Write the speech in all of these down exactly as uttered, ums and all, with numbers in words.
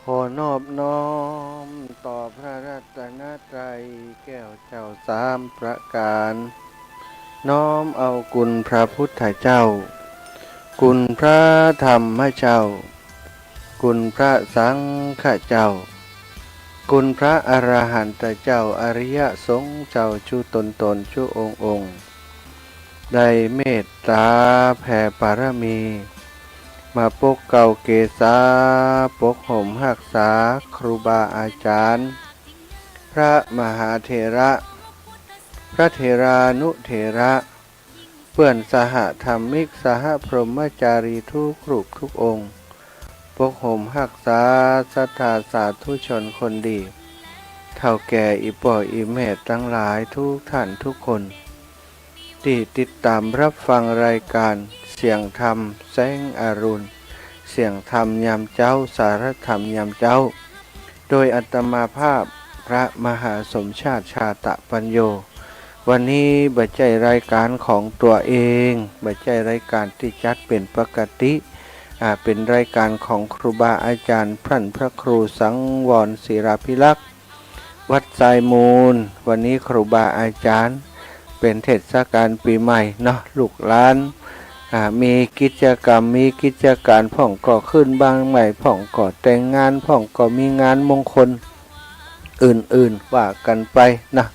ขอนอบน้อมต่อพระรัตนตรัยแก้วเจ้าสามประการ น้อมเอาคุณพระพุทธเจ้า คุณพระธรรมเจ้า คุณพระสังฆเจ้า คุณพระอรหันตเจ้า อริยสงฆ์เจ้าจุ๊ตนๆ จุ๊องค์ๆ ได้เมตต๋าแผ่ปารมี มาปกเกล้าเกษา ปกห่มฮักษาครูบาอาจ๋ารย์ พระมหาเถระ พระเถรานุเถระ เปื้อนสหธรรมิก สหพรหมจารีทุกรูปทุกองค์ ปกห่มฮักษาศรัทธาสาธุชนคนดี เฒ่าแก่อี่ป้ออี่แม่ตังหลายทุกท่านทุกคน ตี้ติดต๋ามฮับฟังรายก๋านเสียงธรรมแสงอรุณ เสียงธรรมยามเจ๊า สาระธรรมยามเจ๊า โดยอาตมาภาพพระมหาสมชาติ ชาตะปัญโญ วันนี้บ่ใจ้รายก๋านของตั๋วเอง บ่ใจ้รายก๋านตี้จัดเป๋นปกติ อ่า เป๋นรายก๋านของครูบาอาจ๋ารย์ ท่านพระครูสังวรศิลาภิรักษ์ วัดทรายมูล วันนี้ครูบาอาจ๋ารย์ เป๋นเทศกาลปี๋ใหม่เนาะ ลูกหลาน อ่า มีกิจกรรม มีกิจก๋าน พ่องก็ขึ้นบ้านใหม่ พ่องก็แต่งงาน พ่องก็มีงานมงคลอื่นๆ ว่ากั๋นไปนะ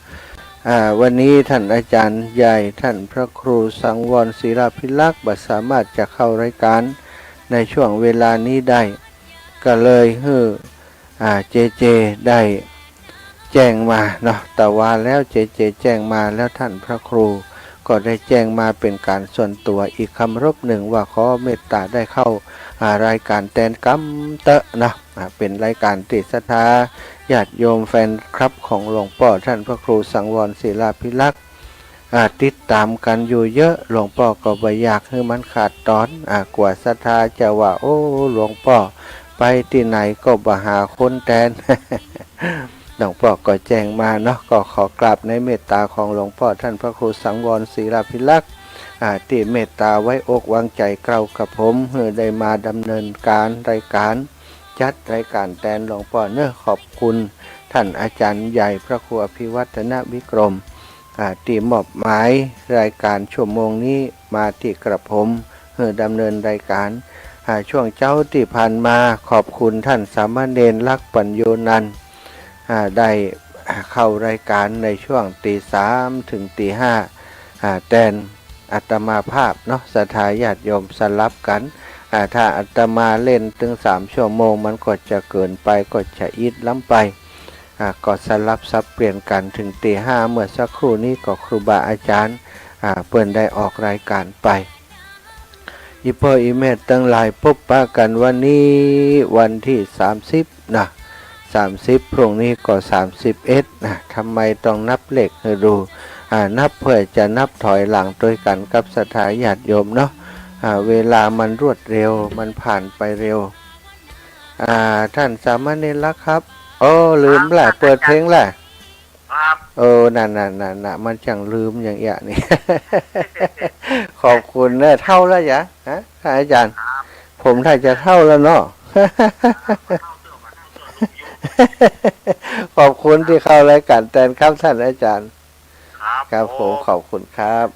อ่า วันนี้ท่านอาจ๋ารย์ใหญ่ ท่านพระครูสังวรศิลาภิรักษ์ บ่สามารถจะเข้ารายก๋านในช่วงเวลานี้ได้ ก็เลยหื้อ อ่า เจเจ ได้แจ้งมาเนาะ แต่ว่าแล้วเจเจ แจ้งมาแล้ว ท่านพระครูก็ได้แจ้งมาเป๋นก๋านส่วนตั๋วอีกคำรบนึ่ง ว่าขอเมตต๋าได้เข้า อ่า รายก๋านแตนกำเต๊อะเนาะ อ่า เป๋นรายก๋านตี้ศรัทธาญาติโยมแฟนคลับของหลวงป้อท่านพระครูสังวรศิลาภิรักษ์ อ่า ติดต๋ามกั๋นอยู่เยอะ หลวงป้อก็บ่อยากหื้อมันขาดต๋อน อ่า กั๋วศรัทธาจะว่า โอ้ หลวงป้อไปตี้ไหนก็บ่หาคนแตน หลวงป้อก็แจ้งมาเนาะ ก็ขอกราบในเมตต๋าของหลวงป้อท่านพระครูสังวรศิลาภิรักษ์ อ่า ตี้เมตต๋าไว้อกวางใจ๋เกล้ากับผม หื้อได้มาดำเนินก๋านรายก๋าน จัดรายก๋านแตนหลวงป้อเนาะ ขอบคุณท่านอาจ๋ารย์ใหญ่พระครูอภิวัฒนวิกรม อ่า ตี้มอบหมายรายก๋านชั่วโมงนี้มาตี้กระผม หื้อดำเนินรายก๋าน อ่า ช่วงเจ๊าตี้ผ่านมา ขอบคุณท่านสามเณรลักษณ์ปัญโญนันท์ อ่า ได้เข้ารายก๋านในช่วงตี๋สามถึงตี๋ห้า อ่า แตน อาตมาภาพเนาะ ศรัทธาญาติโยมสลับกั๋น อ่า ถ้าอาตมาเล่นตึงสามชั่วโมง มันก็จะเกินไป ก็จะอิดล้ำไป อ่า ก็สลับสับเปลี่ยนกั๋น ถึงตี๋ห้า เมื่อสักครู่นี้ก็ครูบาอาจ๋ารย์ อ่า เปิ้นได้ออกรายก๋านไป อี่ป้ออี่แม่ตังหลาย ปบปะกั๋นวันนี้วันตี้สามสิบ นะ สามสิบ พรุ่งนี้ก็สามสิบเอ็ด นะ ทำไมต้องนับเลขหื้อดู อ่า นับเปื้อจะนับถอยหลังตวยกั๋นกับศรัทธาญาติโยมเนาะ อ่า เวลามันรวดเร็ว มันผ่านไปเร็ว อ่า ท่านสามเณรลักษณ์ครับ โอ้ ลืมละ เปิดเพลงละ ครับ เออ นั่นๆๆๆ มันจั้งลืมอย่างเอี้ยนี่ ขอบคุณเนาะ เฒ่าแล้วหยา ฮะ ท่านอาจ๋ารย์ ครับ ผมถ้าจะเฒ่าแล้วเนาะ ขอบคุณตี้เข้ารายก๋านแตนครับ ท่านอาจ๋ารย์ ครับ ครับผม ผม ขอบคุณครับ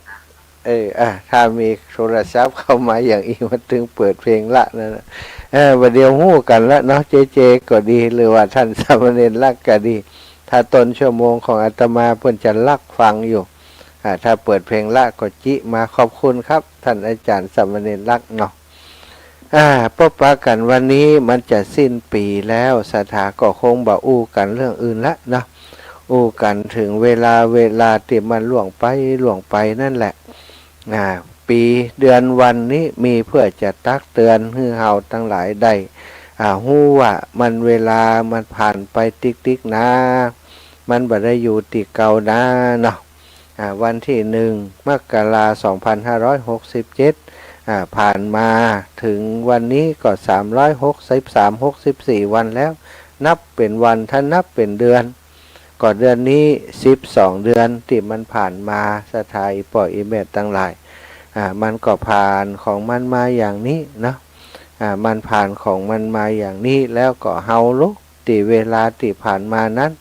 เออ อ่ะ ถ้ามีโทรศัพท์เข้ามาอย่างอี้ มันตึงเปิดเพลงละนั่นน่ะ เออ บ่าเดี่ยวฮู้กั๋นละเนาะ เจเจ ก็ดี หรือว่าท่านสามเณรลักษณ์ก็ดี ถ้าต้นชั่วโมงของอาตมาเปิ้นจะลักฟังอยู่ อ่า ถ้าเปิดเพลงละก็จิมา ขอบคุณครับ ท่านอาจ๋ารย์สามเณรลักษณ์เนาะ อ่า ปบปะกั๋นวันนี้มันจะสิ้นปี๋แล้ว ศรัทธาก็คงบ่อู้กั๋นเรื่องอื่นละเนาะ อู้กั๋นเถิงเวลา เวลาตี้มันล่วงไป ล่วงไปนั่นแหละ อ่า ปี๋เดือนวันนี้มีเปื้อจะตักเตือนหื้อเฮาตังหลายได้ อ่า ฮู้ว่ามันเวลามันผ่านไปติ๊กๆ นา มันบ่ได้อยู่ตี้เก่านาเนาะ อ่า วันตี้หนึ่ง มกรา สองพันห้าร้อยหกสิบเจ็ด อ่า ผ่านมาเถิงวันนี้ก็สามร้อยหกสิบสาม หกสิบสี่ วันแล้ว นับเป๋นวัน ถ้านับเป๋นเดือน ก็เดือนนี้สิบสองเดือนตี้มันผ่านมา ศรัทธาอี่ป้ออี่แม่ตังหลาย อ่า มันก็ผ่านของมันมาอย่างนี้เนาะ อ่า มันผ่านของมันมาอย่างนี้ แล้วก็เฮาลุ ตี้เวลาตี้ผ่านมานั้น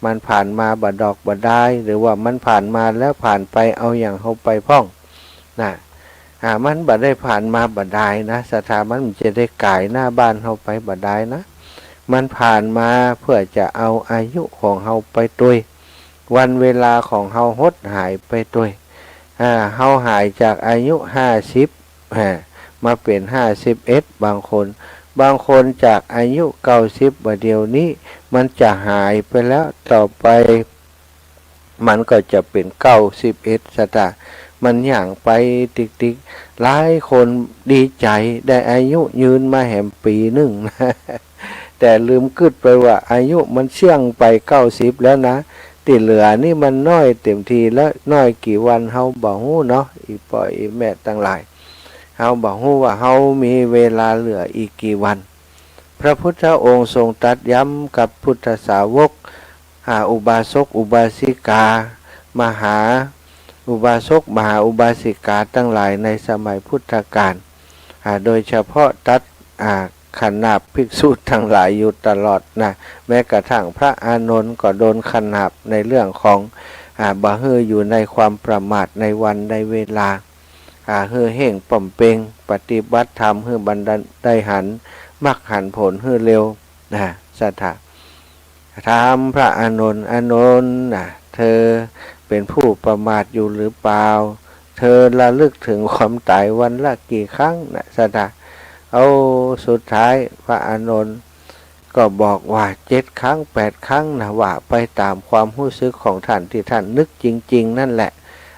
มันผ่านมาบ่ดอกบ่ดาย หรือว่ามันผ่านมาแล้วผ่านไป เอาหยังเฮาไปพ่อง นะ อ่า มันบ่ได้ผ่านมาบ่ดายนะ ศรัทธา มันบ่จะได้ก๋ายหน้าบ้านเฮาไปบ่ดายนะ มันผ่านมาเพื่อจะเอาอายุของเฮาไปตวย วันเวลาของเฮาหดหายไปตวย อ่า เฮาหายจากอายุห้าสิบ อ่า มาเป๋นห้าสิบเอ็ด บางคน บางคนจากอายุเก้าสิบ บ่าเดี่ยวนี้ มันจะหายไปแล้ว ต่อไป มันก็จะเป๋นเก้าสิบเอ็ด ศรัทธา มันย่างไปติ๊กๆ หลายคนดีใจ๋ได้อายุยืนมาแหมปี๋นึ่ง แต่ลืมกึ๊ดไปว่าอายุมันเสี้ยงไปเก้าสิบแล้วนะ ตี้เหลือนี่มันน้อยเต็มทีแล้ว น้อยกี่วันเฮาบ่ฮู้เนาะ อี่ป้ออี่แม่ตังหลาย เฮาบ่ฮู้ว่าเฮามีเวลาเหลืออีกกี่วัน พระพุทธองค์ทรงตรัสย้ำกับพุทธสาวก อ่า อุบาสกอุบาสิกา มหาอุบาสกมหาอุบาสิกาตังหลายในสมัยพุทธกาล อ่า โดยเฉพาะตรัส อ่า ขนาบภิกษุตังหลายอยู่ตลอดนะ แม้กระทั่งพระอานนท์ก็โดนขนาบในเรื่องของ อ่า บ่หื้ออยู่ในความประมาทในวันในเวลา อ่า หื้อเฮ่งป้อมเป็ง ปฏิบัติธรรมหื้อบรรรลุได้หันมรรคหันผลหื้อเร็ว นะ ศรัทธา ถามพระอานนท์ อานนท์นะ เธอเป๋นผู้ประมาทอยู่หรือเปล่า เธอระลึกถึงความต๋ายวันละกี่ครั้งนะ ศรัทธา เอา สุดท้ายพระอานนท์ก็บอกว่าเจ็ดครั้งแปดครั้งนะ ว่าไปต๋ามความฮู้สึกของท่านตี้ท่านนึกจริงๆ นั่นแหละ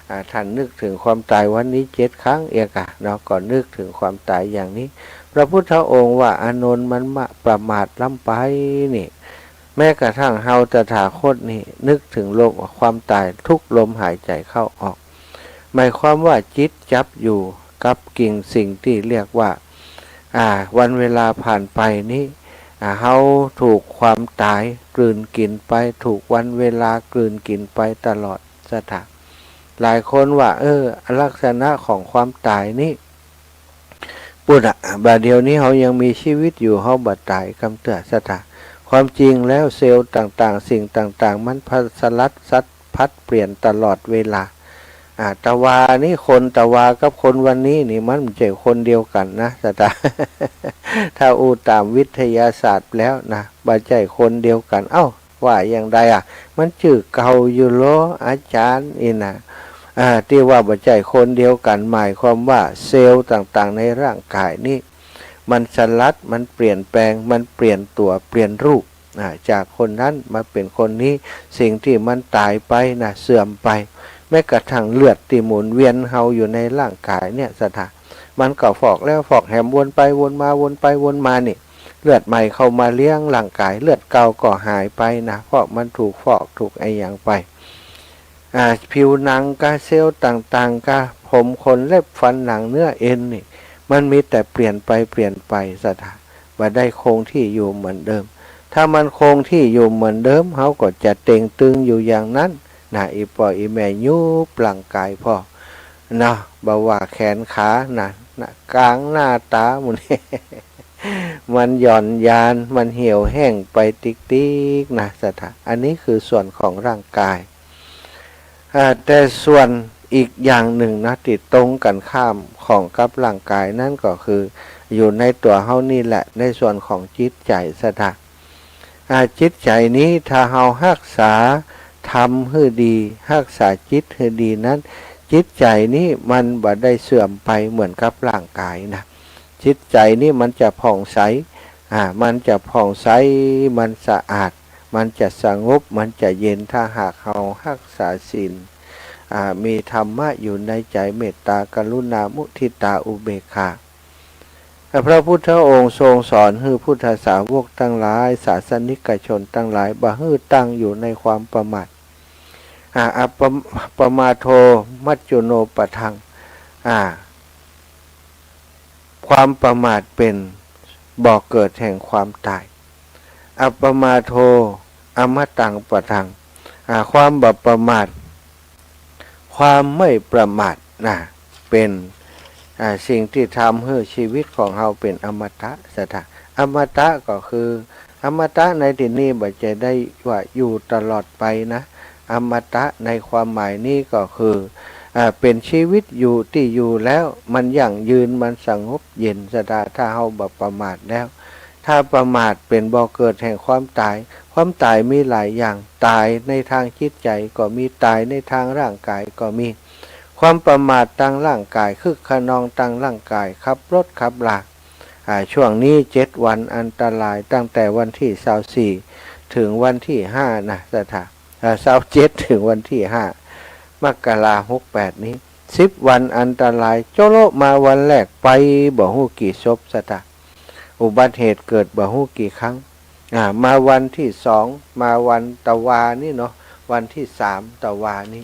อ่า ท่านนึกถึงความต๋ายวันนี้เจ็ดครั้งเองอะเนาะ ก็นึกถึงความต๋ายอย่างนี้ พระพุทธองค์ว่า อานนท์ มันมะ ประมาทล้ำไปนี่ แม้กระทั่งเฮาตถาคตนี่นึกถึงลม ความต๋ายทุกลมหายใจ๋เข้าออก หมายความว่าจิตจับอยู่กับสิ่งตี้เรียกว่า อ่า วันเวลาผ่านไปนี้ อ่า เฮาถูกความต๋ายกลืนกิ๋นไป ถูกวันเวลากลืนกิ๋นไปตลอด ศรัทธา หลายคนว่า เออ ลักษณะของความต๋ายนี้ ปุ้นอะ บ่าเดี่ยวนี้เฮายังมีชีวิตอยู่ เฮาบ่ต๋ายกำเตื้อ ศรัทธา ความจริงแล้วเซลล์ต่างๆ สิ่งต่างๆ มันพัดสลัดสัดผัดเปลี่ยนตลอดเวลา อ่า ตะวานี้ คนตะวากับคนวันนี้นี่ มันบ่ใจ้คนเดียวกั๋นนะ ศรัทธา ถ้าอู้ต๋ามวิทยาศาสตร์แล้วนะ บ่ใจ้คนเดียวกั๋น เอ้า ว่าอย่างใดอะ มันจื้อเก่าอยู่ลอ อาจ๋ารย์ อี้นะ อ่า ตี้ว่าบ่ใจ้คนเดียวกั๋น หมายความว่าเซลล์ต่างๆ ในร่างก๋ายนี้ มันสลัด มันเปลี่ยนแปลง มันเปลี่ยนตั๋ว เปลี่ยนรูป อ่า จากคนนั้นมาเป๋นคนนี้ สิ่งตี้มันต๋ายไปนะ เสื่อมไป แม้กระทั่งเลือดตี้หมุนเวียนเฮาอยู่ในร่างก๋ายเนี่ย ศรัทธา มันก็ฟอกแล้วฟอกแหม วนไปวนมา วนไปวนมานี่ เลือดใหม่เข้ามาเลี้ยงร่างก๋าย เลือดเก่าก็หายไปนะ เพราะมันถูกฟอกถูกอะหยังไป อ่า ผิวหนังกา เซลล์ต่างๆ กา ผมขนเล็บฟันหนังเนื้อเอ็นนี่ มันมีแต่เปลี่ยนไปเปลี่ยนไป ศรัทธา บ่ได้คงที่อยู่เหมือนเดิม ถ้ามันคงที่อยู่เหมือนเดิม เฮาก็จะเต่งตึงอยู่อย่างนั้นนะ อี่ป้ออี่แม่ยุบร่างก๋ายพ่อง นะ บ่ว่าแขนขานะ นะ ก๋างหน้าต๋าหมู่นี้ มันหย่อนยาน มันเหี่ยวแห้งไปติ๊กๆ นะ ศรัทธา อันนี้คือส่วนของร่างก๋าย อ่า แต่ส่วนอีกอย่างนึ่งนะ ตี้ตรงกั๋นข้ามของกับร่างก๋ายนั้นก็คือ อยู่ในตั๋วเฮานี่แหละ ในส่วนของจิตใจ๋ ศรัทธา อ่า จิตใจ๋นี้ถ้าเฮาฮักษาธรรมหื้อดี ฮักษาจิตหื้อดีนั้น จิตใจ๋นี้มันบ่ได้เสื่อมไปเหมือนกับร่างก๋ายนะ จิตใจ๋นี้มันจะผ่องใส อ่า มันจะผ่องใส มันสะอาด มันจะสงบ มันจะเย็น ถ้าหากเฮาฮักษาศีล อ่า มีธรรมะอยู่ในใจ๋ เมตตา กรุณา มุทิตา อุเบกขา พระพุทธองค์ทรงสอนหื้อพุทธสาวกตังหลาย ศาสนิกชนตังหลาย บ่หื้อตั้งอยู่ในความประมาท อ่า อัปปะ- ปมาโท มัจจุโนปะทัง อ่า ความประมาทเป๋นบ่อเกิดแห่งความต๋าย อัปปมาโท อมตังปะทัง อ่า ความบ่ประมาท ความไม่ประมาทนะ เป๋น อ่า สิ่งตี้ทำหื้อชีวิตของเฮาเป๋นอมตะ ศรัทธา อมตะก็คือ อมตะในตี้นี้บ่ใจ้ได้ว่าอยู่ตลอดไปนะ อมตะในความหมายนี้ก็คือ อ่า เป๋นชีวิตอยู่ตี้อยู่แล้ว มันยั่งยืน มันสงบเย็น ศรัทธา ถ้าเฮาบ่ประมาทแล้ว ถ้าประมาทเป๋นบ่อเกิดแห่งความต๋าย ความต๋ายมีหลายอย่าง ต๋ายในตางจิตใจ๋ก็มี ต๋ายในตางร่างก๋ายก็มี ความประมาทตางร่างก๋าย คึกคะนองตางร่างก๋าย ขับรถขับรา อ่า ช่วงนี้เจ็ดวันอันตราย ตั้งแต่วันตี้ซาวสี่ เถิงวันตี้ห้านะ ศรัทธา อ่า ซาวเจ็ด เถิงวันตี้ห้า มกรา หกแปด นี้ สิบวันอันตราย โจะโละมาวันแรกไปบ่ฮู้กี่ศพ ศรัทธา อุบัติเหตุเกิดบ่ฮู้กี่ครั้ง อ่า มาวันตี้สอง มาวันตะวานี้เนาะ วันตี้สามตะวานี้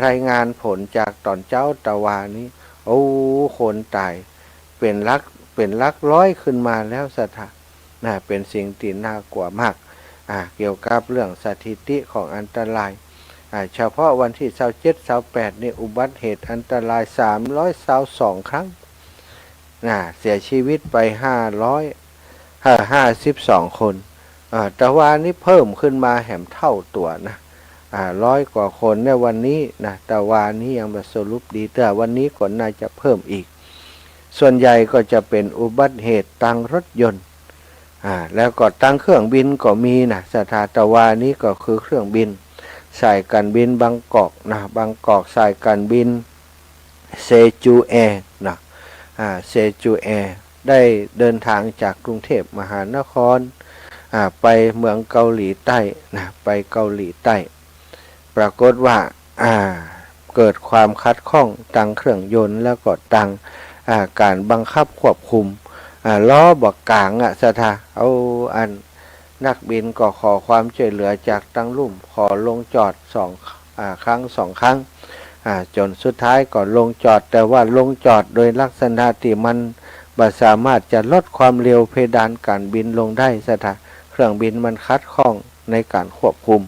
รายงานผลจากต๋อนเจ๊าตะวานี้ โอ้ คนต๋ายเป๋นหลัก เป๋นหลักร้อยขึ้นมาแล้ว ศรัทธา นะ เป๋นสิ่งตี้น่ากลัวมาก อ่า เกี่ยวกับเรื่องสถิติของอันตราย อ่า เฉพาะวันตี้ซาวเจ็ด ซาวแปด นี่ อุบัติเหตุอันตราย สามร้อยซาวสอง ครั้ง นะ เสียชีวิตไป ห้าร้อย เอ่อ ห้าสิบสอง คน อ่า ตะวานี้เพิ่มขึ้นมาแหมเต้าตั๋วนะ อ่า ร้อยกว่าคนในวันนี้นะ ตะวานี้ยังบ่สรุปดี แต่วันนี้ก็น่าจะเพิ่มอีก ส่วนใหญ่ก็จะเป๋นอุบัติเหตุตางรถยนต์ อ่า แล้วก็ตางเครื่องบินก็มีนะ ศรัทธา ตะวานี้ก็คือเครื่องบินสายก๋านบินบางกอกนะ บางกอกสายก๋านบิน เซจูแอร์นะ อ่า เซจูแอร์ ได้เดินทางจากกรุงเทพมหานคร อ่า ไปเมืองเกาหลีใต้นะ ไปเกาหลีใต้ ปรากฏว่า อ่า เกิดความขัดข้องตางเครื่องยนต์ แล้วก็ตาง อ่า ก๋านบังคับควบคุม อ่า ล้อบ่ก๋างอะ ศรัทธา เอา อัน นักบินก็ขอความจ้วยเหลือจากตางลุ่ม ขอลงจอดสอง อ่า ครั้งสองครั้ง อ่า จ๋นสุดท้ายก็ลงจอด แต่ว่าลงจอดโดยลักษณะตี้มันบ่สามารถจะลดความเร็วเพดานก๋านบินลงได้ ศรัทธา เครื่องบินมันขัดข้องในก๋านควบคุม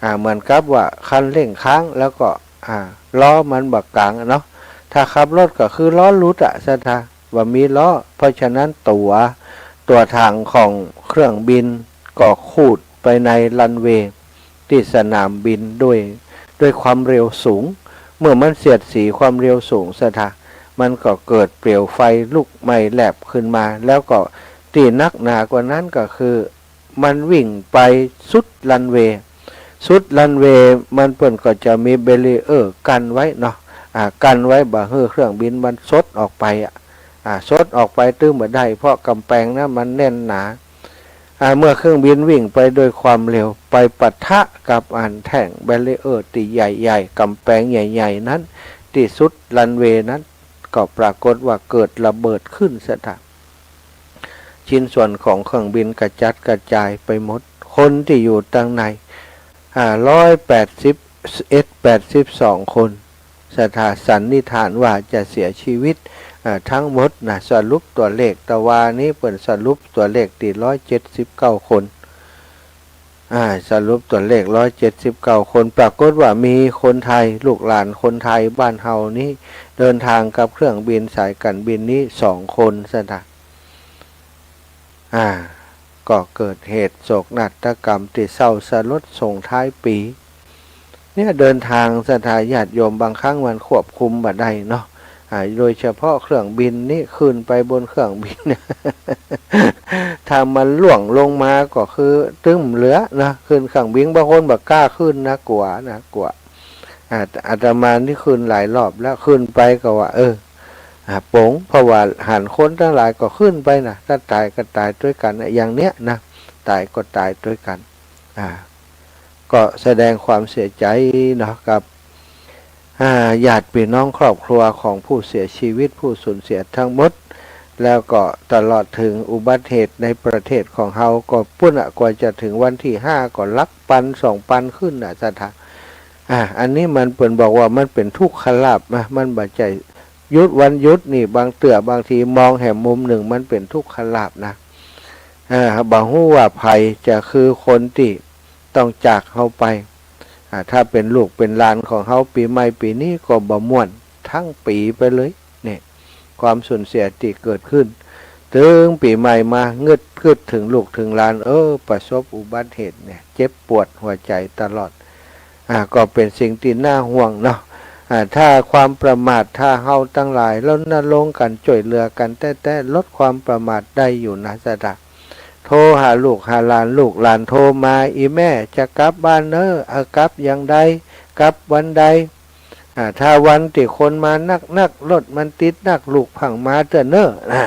อ่า เหมือนกับว่าคันเร่งค้าง แล้วก็ อ่า ล้อมันบ่ก๋างอะเนาะ ถ้าขับรถก็คือล้อหลุดอะ ศรัทธา บ่มีล้อ เพราะฉะนั้นตั๋ว ตั๋วถังของเครื่องบินก็ขูดไปในรันเวย์ตี้สนามบินด้วย ด้วยความเร็วสูง เมื่อมันเสียดสีความเร็วสูง ศรัทธา มันก็เกิดเปลวไฟลุกไหม้แลบขึ้นมา แล้วก็ตี้หนักหนากว่านั้นก็คือ มันวิ่งไปสุดรันเวย์ สุดรันเวย์มันเปิ้นก็จะมีแบรีเออร์กั้นไว้เนาะ อ่า กั้นไว้บ่หื้อเครื่องบินมันสดออกไปอะ อ่า สดออกไปตึงบ่ได้ เพราะก๋ำแปงนั้นมันแน่นหนา อ่า เมื่อเครื่องบินวิ่งไปด้วยความเร็ว ไปปะทะกับอันแท่งแบรีเออร์ตี้ใหญ่ๆ ก๋ำแปงใหญ่ๆ นั้น ตี้สุดรันเวย์นั้น ก็ปรากฏว่าเกิดระเบิดขึ้น ศรัทธา ชิ้นส่วนของเครื่องบินกระจัดกระจายไปหมด คนตี้อยู่ตางใน อ่า ร้อยแปดสิบเอ็ด แปดสิบสอง คน ศรัทธา สันนิษฐานว่าจะเสียชีวิต อ่า ทั้งหมดนะ สรุปตั๋วเลข ตะวานี้เปิ้นสรุปตั๋วเลขตี้ ร้อยเจ็ดสิบเก้า คน อ่า สรุปตั๋วเลข ร้อยเจ็ดสิบเก้า คน ปรากฏว่ามีคนไทย ลูกหลานคนไทยบ้านเฮานี้ เดินทางกับเครื่องบินสายก๋านบินนี้สองคน ศรัทธา อ่า ก็เกิดเหตุโศกนาฏกรรมตี้เศร้าสลดส่งท้ายปี๋ เนี่ย เดินทาง ศรัทธาญาติโยม บางครั้งมันควบคุมบ่ได้เนาะ อ่า โดยเฉพาะเครื่องบินนี้ ขึ้นไปบนเครื่องบิน ถ้ามันล่วงลงมาก็คือตึ้มเหลือนะ ขึ้นเครื่องบิน บางคนบ่กล้าขึ้นนะ กั๋วนะ กั๋ว อ่า อาตมานี่ขึ้นหลายรอบแล้ว ขึ้นไปก็ว่า เออ อ่า ป๋ง เพราะว่าหันคนตังหลายก็ขึ้นไปนะ ถ้าต๋ายก็ต๋ายตวยกั๋นนะ อย่างเนี้ยนะ ต๋ายก็ต๋ายตวยกั๋น อ่า ก็แสดงความเสียใจ๋เนาะ กับ อ่า ญาติพี่น้องครอบครัวของผู้เสียชีวิต ผู้สูญเสียทั้งหมด แล้วก็ตลอดเถิงอุบัติเหตุในประเทศของเฮา ก็ปู้นน่ะ กว่าจะเถิงวันตี้ห้า ก็หลักปันสองปันขึ้นน่ะ ศรัทธา อ่า อันนี้มันเปิ้นบอกว่ามันเป๋นทุกขลาภนะ มันบ่ใจ้หยุดวันหยุดนี่ บางเตื้อบางทีมองแหมมุมนึ่งมันเป๋นทุกขลาภนะ อ่า บ่ฮู้ว่าใผจะคือคนตี้ต้องจากเฮาไป อ่า ถ้าเป๋นลูกเป๋นหลานของเฮา ปี๋ใหม่ปี๋นี้ก็บ่ม่วน ตึงปี๋ไปเลย เนี่ย ความสูญเสียตี้เกิดขึ้น ตึงปี๋ใหม่มา งึด กึ๊ดเถิงลูกเถิงหลาน เออ ประสบอุบัติเหตุเนี่ย เจ็บปวดหัวใจ๋ตลอด อ่า ก็เป๋นสิ่งตี้น่าห่วงเนาะ อ่า ถ้าความประมาท ถ้าเฮาตังหลายรณรงค์กั๋น จ้วยเหลือกั๋นแต๊ๆ ลดความประมาทได้อยู่นะศรัทธา โทรหาลูกหาหลาน ลูกหลานโทรมา อี่แม่จะกลับบ้านเน้อ เออ กลับยามใด กลับวันใด อ่า ถ้าวันตี้คนมานักๆ รถมันติดนัก ลูกผ่างมาเตื้อเน้อ นะ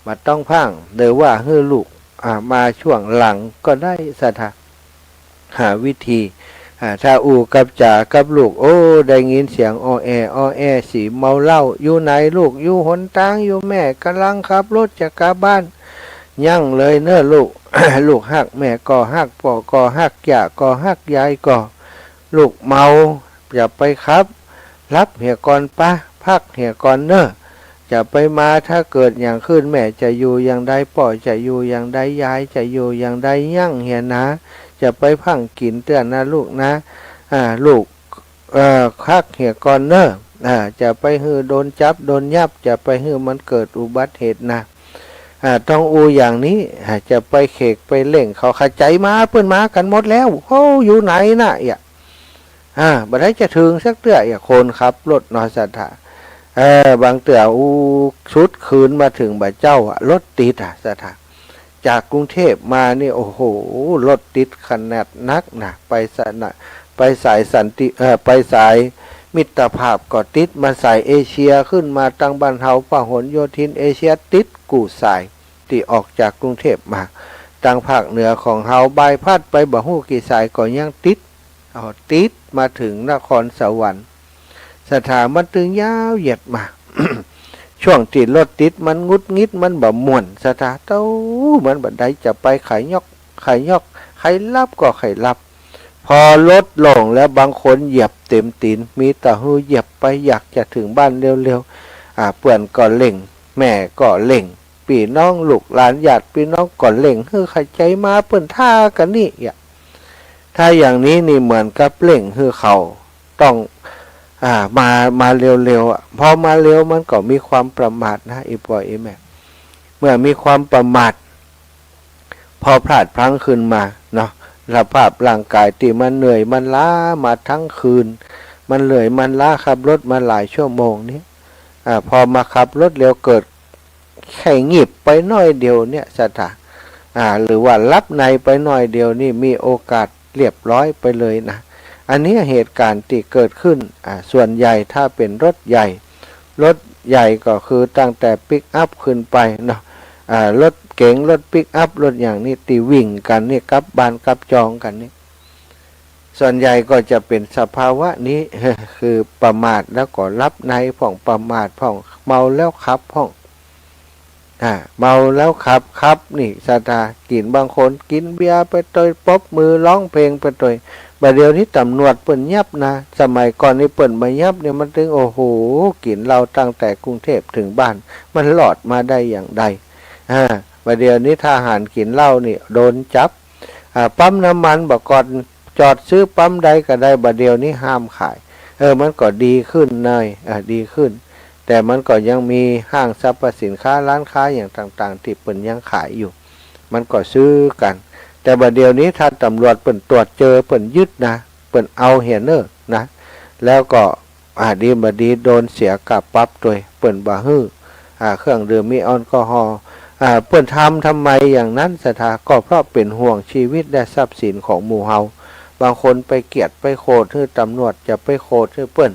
บ่ต้องผ่าง หรือว่าหื้อลูก อ่า มาช่วงหลังก็ได้ศรัทธา หาวิธี อ่า ถ้าอู้กับจ๋ากับลูก โอ้ ได้ยินเสียงอ้อแอ้ อ้อแอ้ สีเมาเหล้า อยู่ไหนลูก อยู่หนตางอยู่ แม่ก่ำลังขับรถจะกลับบ้าน ยังเลยเน้อลูก ลูกฮักแม่ก็ฮัก ป้อก็ฮัก จ๋าก็ฮัก ยายก็ ลูกเมา จะไปขับ หลับเหียก่อนปะ พักเหียก่อนเน้อ จะไปมา ถ้าเกิดหยังขึ้น แม่จะอยู่ยามใด ป้อจะอยู่ยามใด ยายจะอยู่ยามใด ยังเหียนา จะไปผ่างกิ๋นเตื้อนะลูกนะ อ่า ลูก เอ่อ พักเหียก่อนเน้อ อ่า จะไปหื้อโดนจับโดนยับ จะไปหื้อมันเกิดอุบัติเหตุนะ อ่า ต้องอู้อย่างนี้ อ่า จะไปเขกไปเร่งเขา ใค่จ๋ามา เปิ้นมากั๋นหมดแล้ว โอ้ อยู่ไหนนะ เอี่ย อ่า บ่ได้จะเถิงสักเตื้อ เอี่ย คนขับรถเนาะศรัทธา เออ บางเตื้อ อู้ สุดคืนมาเถิงบ่าเจ๊าอะ รถติดอะศรัทธา จากกรุงเทพมานี่ โอ้โห รถติดขนาดนักนะ ไปสะนะ ไปสายสันติ เอ่อ ไปสายมิตรภาพก็ติด มาสายเอเชีย ขึ้นมาตางบ้านเฮา พหลโยธิน เอเชีย ติดกู้สาย ตี้ออกจากกรุงเทพมา ตางภาคเหนือของเฮา บายพาสไปบ่ฮู้กี่สายก็ยังติด เอา ติดมาเถิงนครสวรรค์ ศรัทธา มันตึงยาวเหยียดมา ช่วงตี้รถติดมันหงุดหงิด มันบ่ม่วน ศรัทธา เต้า มันบ่ได้จะไป ใค่ยอก ใค่ยอก ใค่หลับก็ใค่หลับ พอรถโล่งแล้ว บางคนเหยียบเต็มตี๋น มีเต้าหื้อเหยียบไป อยากจะเถิงบ้านเร็วๆ อ่า เปิ้นก็เร่ง แม่ก็เร่ง ปี้น้องลูกหลานญาติปี้น้องก็เร่ง หื้อใค่จ๋ามา เปิ้นท่ากั๋นนี่ เอี่ย ถ้าอย่างนี้นี่เหมือนกับเร่งหื้อเขาต้อง อ่า มา มาเร็วๆ อะ พอมาเร็วมันก็มีความประมาทนะ อี่ป้ออี่แม่ เมื่อมีความประมาท พอพลาดพลั้งขึ้นมาเนาะ สภาพร่างกายตี้มันเหนื่อยมันล้ามาตึงคืน มันเหนื่อยมันล้า ขับรถมาหลายชั่วโมงนี้ อ่า พอมาขับรถเร็ว เกิดแค่งีบไปหน้อยเดียวเนี่ย ศรัทธา อ่า หรือว่าหลับในไปหน้อยเดียวนี่ มีโอกาสเรียบร้อยไปเลยนะ อันนี้เหตุก๋ารณ์ตี้เกิดขึ้น อ่า ส่วนใหญ่ถ้าเป๋นรถใหญ่ รถใหญ่ก็คือตั้งแต่ปิกอัพขึ้นไปเนาะ อ่า รถเก๋ง รถปิกอัพ รถอย่างนี้ตี้วิ่งกั๋นนี่ กลับบ้านกลับจองกั๋นนี่ ส่วนใหญ่ก็จะเป๋นสภาวะนี้ คือประมาทแล้วก็หลับในพ่อง ประมาทพ่อง เมาแล้วขับพ่อง อ่า เมาแล้วขับ ขับนี่ ศรัทธา กิ๋น บางคนกิ๋นเบียร์ไปตวย ปรบมือร้องเพลงไปตวย บ่าเดี่ยวนี้ต๋ำรวจเปิ้นยับนะ สมัยก่อนนี่เปิ้นบ่ยับเนี่ย มันตึง โอ้โห กิ๋นเหล้าตั้งแต่กรุงเทพเถิงบ้าน มันรอดมาได้อย่างใด อ่า บ่าเดี่ยวนี้ทหารกิ๋นเหล้านี่โดนจับ อ่า ปั๊มน้ำมันบ่าก่อน จอดซื้อปั๊มใดก็ได้ บ่าเดี่ยวนี้ห้ามขาย เออ มันก็ดีขึ้นหน้อย อ่า ดีขึ้น แต่มันก็ยังมีห้างสรรพสินค้า ร้านค้าอย่างต่างๆ ตี้เปิ้นยังขายอยู่ มันก็ซื้อกั๋น แต่บ่าเดี่ยวนี้ถ้าต๋ำรวจเปิ้นตรวจเจอ เปิ้นยึดนะ เปิ้นเอาเหียเน่อนะ แล้วก็ อ่า ดีบ่ดีโดนเสียค่าปรับตวย เปิ้นบ่หื้อ อ่า เครื่องดื่มมีแอลกอฮอล์ อ่า เปิ้นทำทำไมอย่างนั้น ศรัทธา ก็เพราะเป๋นห่วงชีวิตและทรัพย์สินของหมู่เฮา บางคนไปเกลียดไปโขดหื้อต๋ำรวจ จะไปโขดหื้อเปิ้น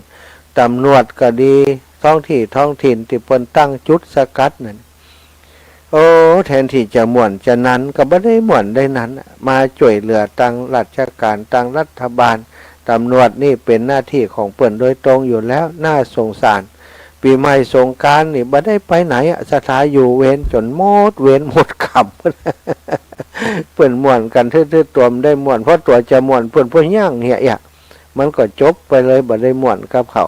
ต๋ำรวจก็ดี ท้องที่ท้องถิ่นตี้เปิ้นตั้งจุดสกัดนั่น โอ้ แทนตี้จะม่วนจะนัน ก็บ่ได้ม่วนได้นัน มาจ้วยเหลือตางราชก๋าน ตางรัฐบาล ต๋ำรวจนี่เป๋นหน้าตี้ของเปิ้นโดยตรงอยู่แล้ว น่าสงสาร ปี๋ใหม่สงกรานต์นี่บ่ได้ไปไหนอะ ศรัทธา อยู่เวรจ๋นหมดเวรหมดก๋รรม เปิ้นม่วนกั๋นทื่อๆ ตั๋วบ่ได้ม่วน เพราะตั๋วจะม่วนเปิ้นบ่ยั้งเหีย มันก็จบไปเลย บ่ได้ม่วนกับเขา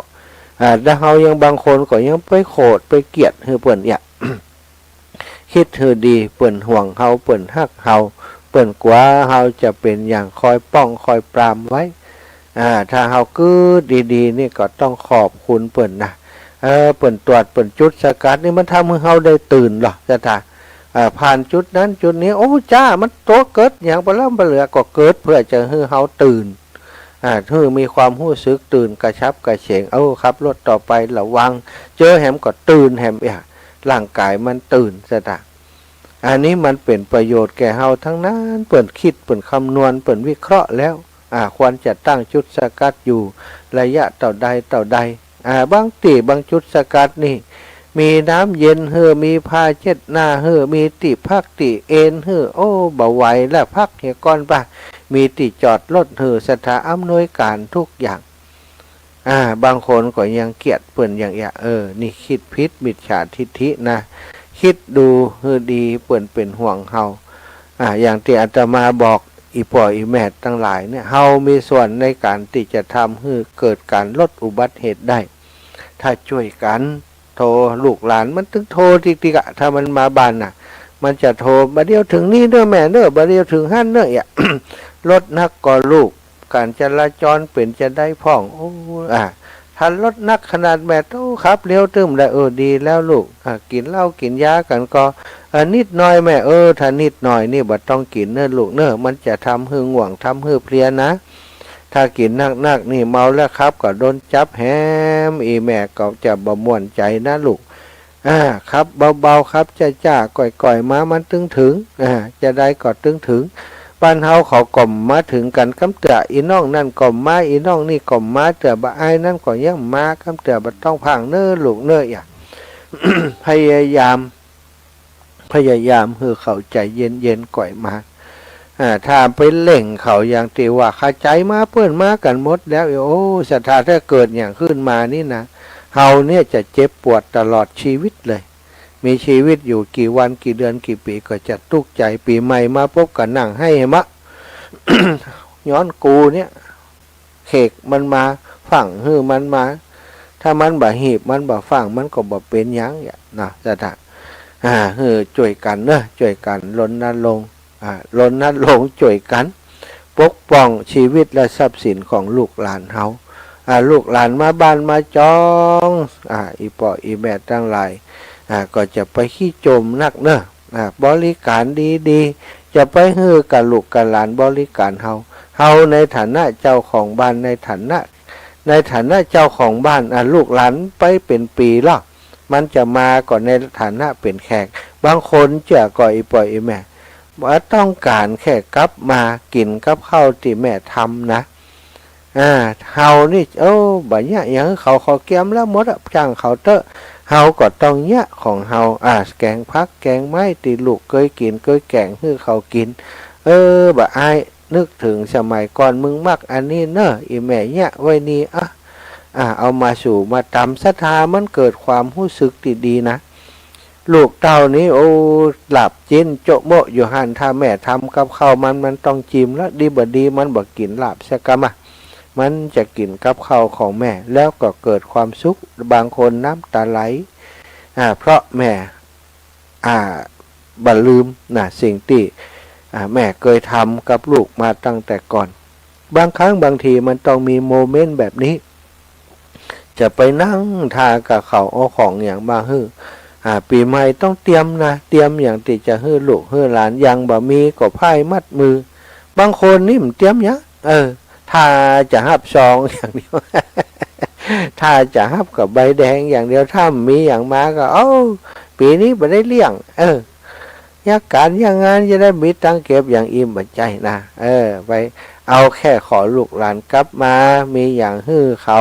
อ่า แต่เฮายัง บางคนก็ยังไปโขดไปเกลียดหื้อเปิ้นเหีย คิดหื้อดี เปิ้นห่วงเฮา เปิ้นฮักเฮา เปิ้นกั๋วเฮาจะเป๋นอย่าง คอยป้องคอยปรามไว้ อ่า ถ้าเฮากึ๊ดดีๆ นี่ก็ต้องขอบคุณเปิ้นนะ เออ เปิ้นตรวจ เปิ้นจุดสกัดนี่ มันทำหื้อเฮาได้ตื่นลอ ศรัทธา เออ ผ่านจุดนั้นจุดนี้ โอ้ จ้า มันตั๋วเกิดหยังปะล้ำปะเหลือ ก็เกิดเปื้อจะหื้อเฮาตื่น อ่า หื้อมีความฮู้สึกตื่นกระฉับกระเฉง เออ ขับรถต่อไประวัง เจอแหมก็ตื่นแหม เอ้ย ร่างกายมันตื่น ศรัทธา อันนี้มันเป๋นประโยชน์แก่เฮาตังนั้น เปิ้นกึ๊ด เปิ้นคำนวณ เปิ้นวิเคราะห์แล้ว อ่า ควรจะตั้งจุดสกัดอยู่ระยะเต้าใดเต้าใด อ่า บางตี้บางจุดสกัดนี่ มีน้ำเย็นหื้อ มีผ้าเช็ดหน้าหื้อ มีตี้พักตี้เอนหื้อ โอ้ บ่ไหวแล้ว พักเหียก่อนปะ มีตี้จอดรถหื้อ ศรัทธา อำนวยการทุกอย่าง อ่า บางคนก็ยังเกียด เปิ้นยังเอะ เออ นี่กึ๊ดผิด มิจฉาทิฏฐินะ กึ๊ดดูหื้อดี เปิ้นเป๋นห่วงเฮา อ่า อย่างตี้อาตมาบอก อี่ป้ออี่แม่ตังหลายเนี่ย เฮามีส่วนในก๋านตี้จะทำหื้อเกิดก๋านลดอุบัติเหตุได้ ถ้าจ้วยกั๋น โทร ลูกหลานมันตึงโทรติ๊กๆ อะ ถ้ามันมาบ้านน่ะ มันจะโทร บ่าเดี่ยวเถิงนี่เน่อแม่เน่อ บ่าเดี่ยวเถิงหั้นเน่อ เอี้ย รถหนักก่อลูก ก๋านจราจรเป๋นจาใดพ่อง โอ้ อ่า ถ้ารถหนักขนาดแม่ โอ้ ขับเร็วตึ้มได้ เออ ดีแล้วลูก อ่า กิ๋นเหล้ากิ๋นยากั๋นก่อ เออ นิดหน่อยแม่ เออ ถ้านิดหน่อยนี่บ่ต้องกิ๋นเน่อลูกเน่อ มันจะทำหื้อง่วง ทำหื้อเพลียนะ ถ้ากิ๋นนักๆ นี่เมาแล้วขับก็โดนจับแหม อี่แม่ก็จะบ่ม่วนใจ๋นะลูก อ่า ขับเบาๆ ขับจ้าๆ ก่อยๆ มา มันตึงเถิง อ่า จาใดก็ตึงเถิง บ้านเฮาเขาก็มาเถิงกั๋นกำเตื้อ อี่น้องนั่นก็มา อี่น้องนี่ก็มา เตื้อบ่าอ้ายนั้นก็ยังมา กำเตื้อบ่ต้องพร่างเน่อลูกเน่อ เอี้ย พยายาม พยายามหื้อเขาใจ๋เย็นๆ ก่อยมา อ่า ถ้าไปเร่งเขาอย่างตี้ว่า เข้าใจ๋มา เปิ้นมากั๋นหมดแล้ว โอ้ ศรัทธา ถ้าเกิดหยังขึ้นมานี่นะ เฮาเนี่ยจะเจ็บปวดตลอดชีวิตเลย มีชีวิตอยู่กี่วันกี่เดือนกี่ปี๋ก็จะตุ๊กใจ๋ ปี๋ใหม่มาปุ๊บก็นั่งไห้มะ ย้อนกูเนี่ย แขกมันมา ฟั่งหื้อมันมา ถ้ามันบ่าหีบ มันบ่าฟั่ง มันก็บ่เป๋นหยังเอี้ยนะ ศรัทธา อ่า หื้อจ้วยกั๋นเน่อ จ้วยกั๋นรณรงค์ อ่า รณรงค์จ้วยกั๋น ปกป้องชีวิตและทรัพย์สินของลูกหลานเฮา อ่า ลูกหลานมาบ้านมาจอง อ่า อี่ป้ออี่แม่ตังหลาย อ่า ก็จะไปขี้จมนักเน่อ อ่า บริก๋านดีๆ จะไปหื้อกับลูกกับหลานบริก๋านเฮา เฮาในฐานะเจ้าของบ้าน ในฐานะ ในฐานะเจ้าของบ้าน อ่า ลูกหลานไปเป๋นปี๋แล้ว มันจะมาก็ในฐานะเป๋นแขก บางคนเจื้อก่อ อี่ป้ออี่แม่ บ่ต้องก๋านแค่กลับมากิ๋นกับข้าวตี้แม่ทำนะ อ่า เฮานี่ โอ้ บ่เยียะหยังหื้อเขา เขาเกียมแล้วหมดอะ จ้างเขาเต๊อะ เฮาก็ต้องเยียะของเฮา อ่า แกงผักแกงไม้ตี้ลูกเกยกิ๋นเกยแก๋งหื้อเขากิ๋น เออ บ่าอ้าย นึกเถิงสมัยก่อน มึงมักอันนี้เน่อ อี่แม่เยียะไว้นี่ อ่ะ อ่า เอามาสู่มาตำ ศรัทธา มันเกิดความฮู้สึกตี้ดีนะ ลูกเต้านี่ โอ้ หลาบจิ๊นโจ๊ะโมะอยู่หั้น ถ้าแม่ทำกับข้าวมัน มันต้องจิมละ ดีบ่ดีมันบ่กิ๋นหลาบสักกำอะ มันจะกิ๋นกับข้าวของแม่ แล้วก็เกิดความสุข บางคนน้ำตาไหล อ่า เพราะแม่ อ่า บ่ลืมนะ สิ่งตี้ อ่า แม่เกยทำกับลูกมาตั้งแต่ก่อน บางครั้งบางทีมันต้องมีโมเมนต์แบบนี้ จะไปนั่งถ่ากับเขาเอาของหยังมาหื้อ อ่า ปี๋ใหม่ต้องเตรียมนะ เตรียมหยังตี้จะหื้อลูกหื้อหลาน ยังบ่มีก็ผ้ามัดมือ บางคนนี่บ่เตรียมหยัง เออ ถ่าจะฮับซองอย่างเดียว ถ่าจะฮับกับใบแดงอย่างเดียว ถ้าบ่มีหยังมาก็ เอ้า ปี๋นี้บ่ได้เลี้ยง เออ เยียะก๋านเยียะงานจะได้มีตังค์เก็บอย่างอี้ บ่ใจ้นะ เออ ไปเอาแค่ขอลูกหลานกลับมา มีหยังหื้อเขา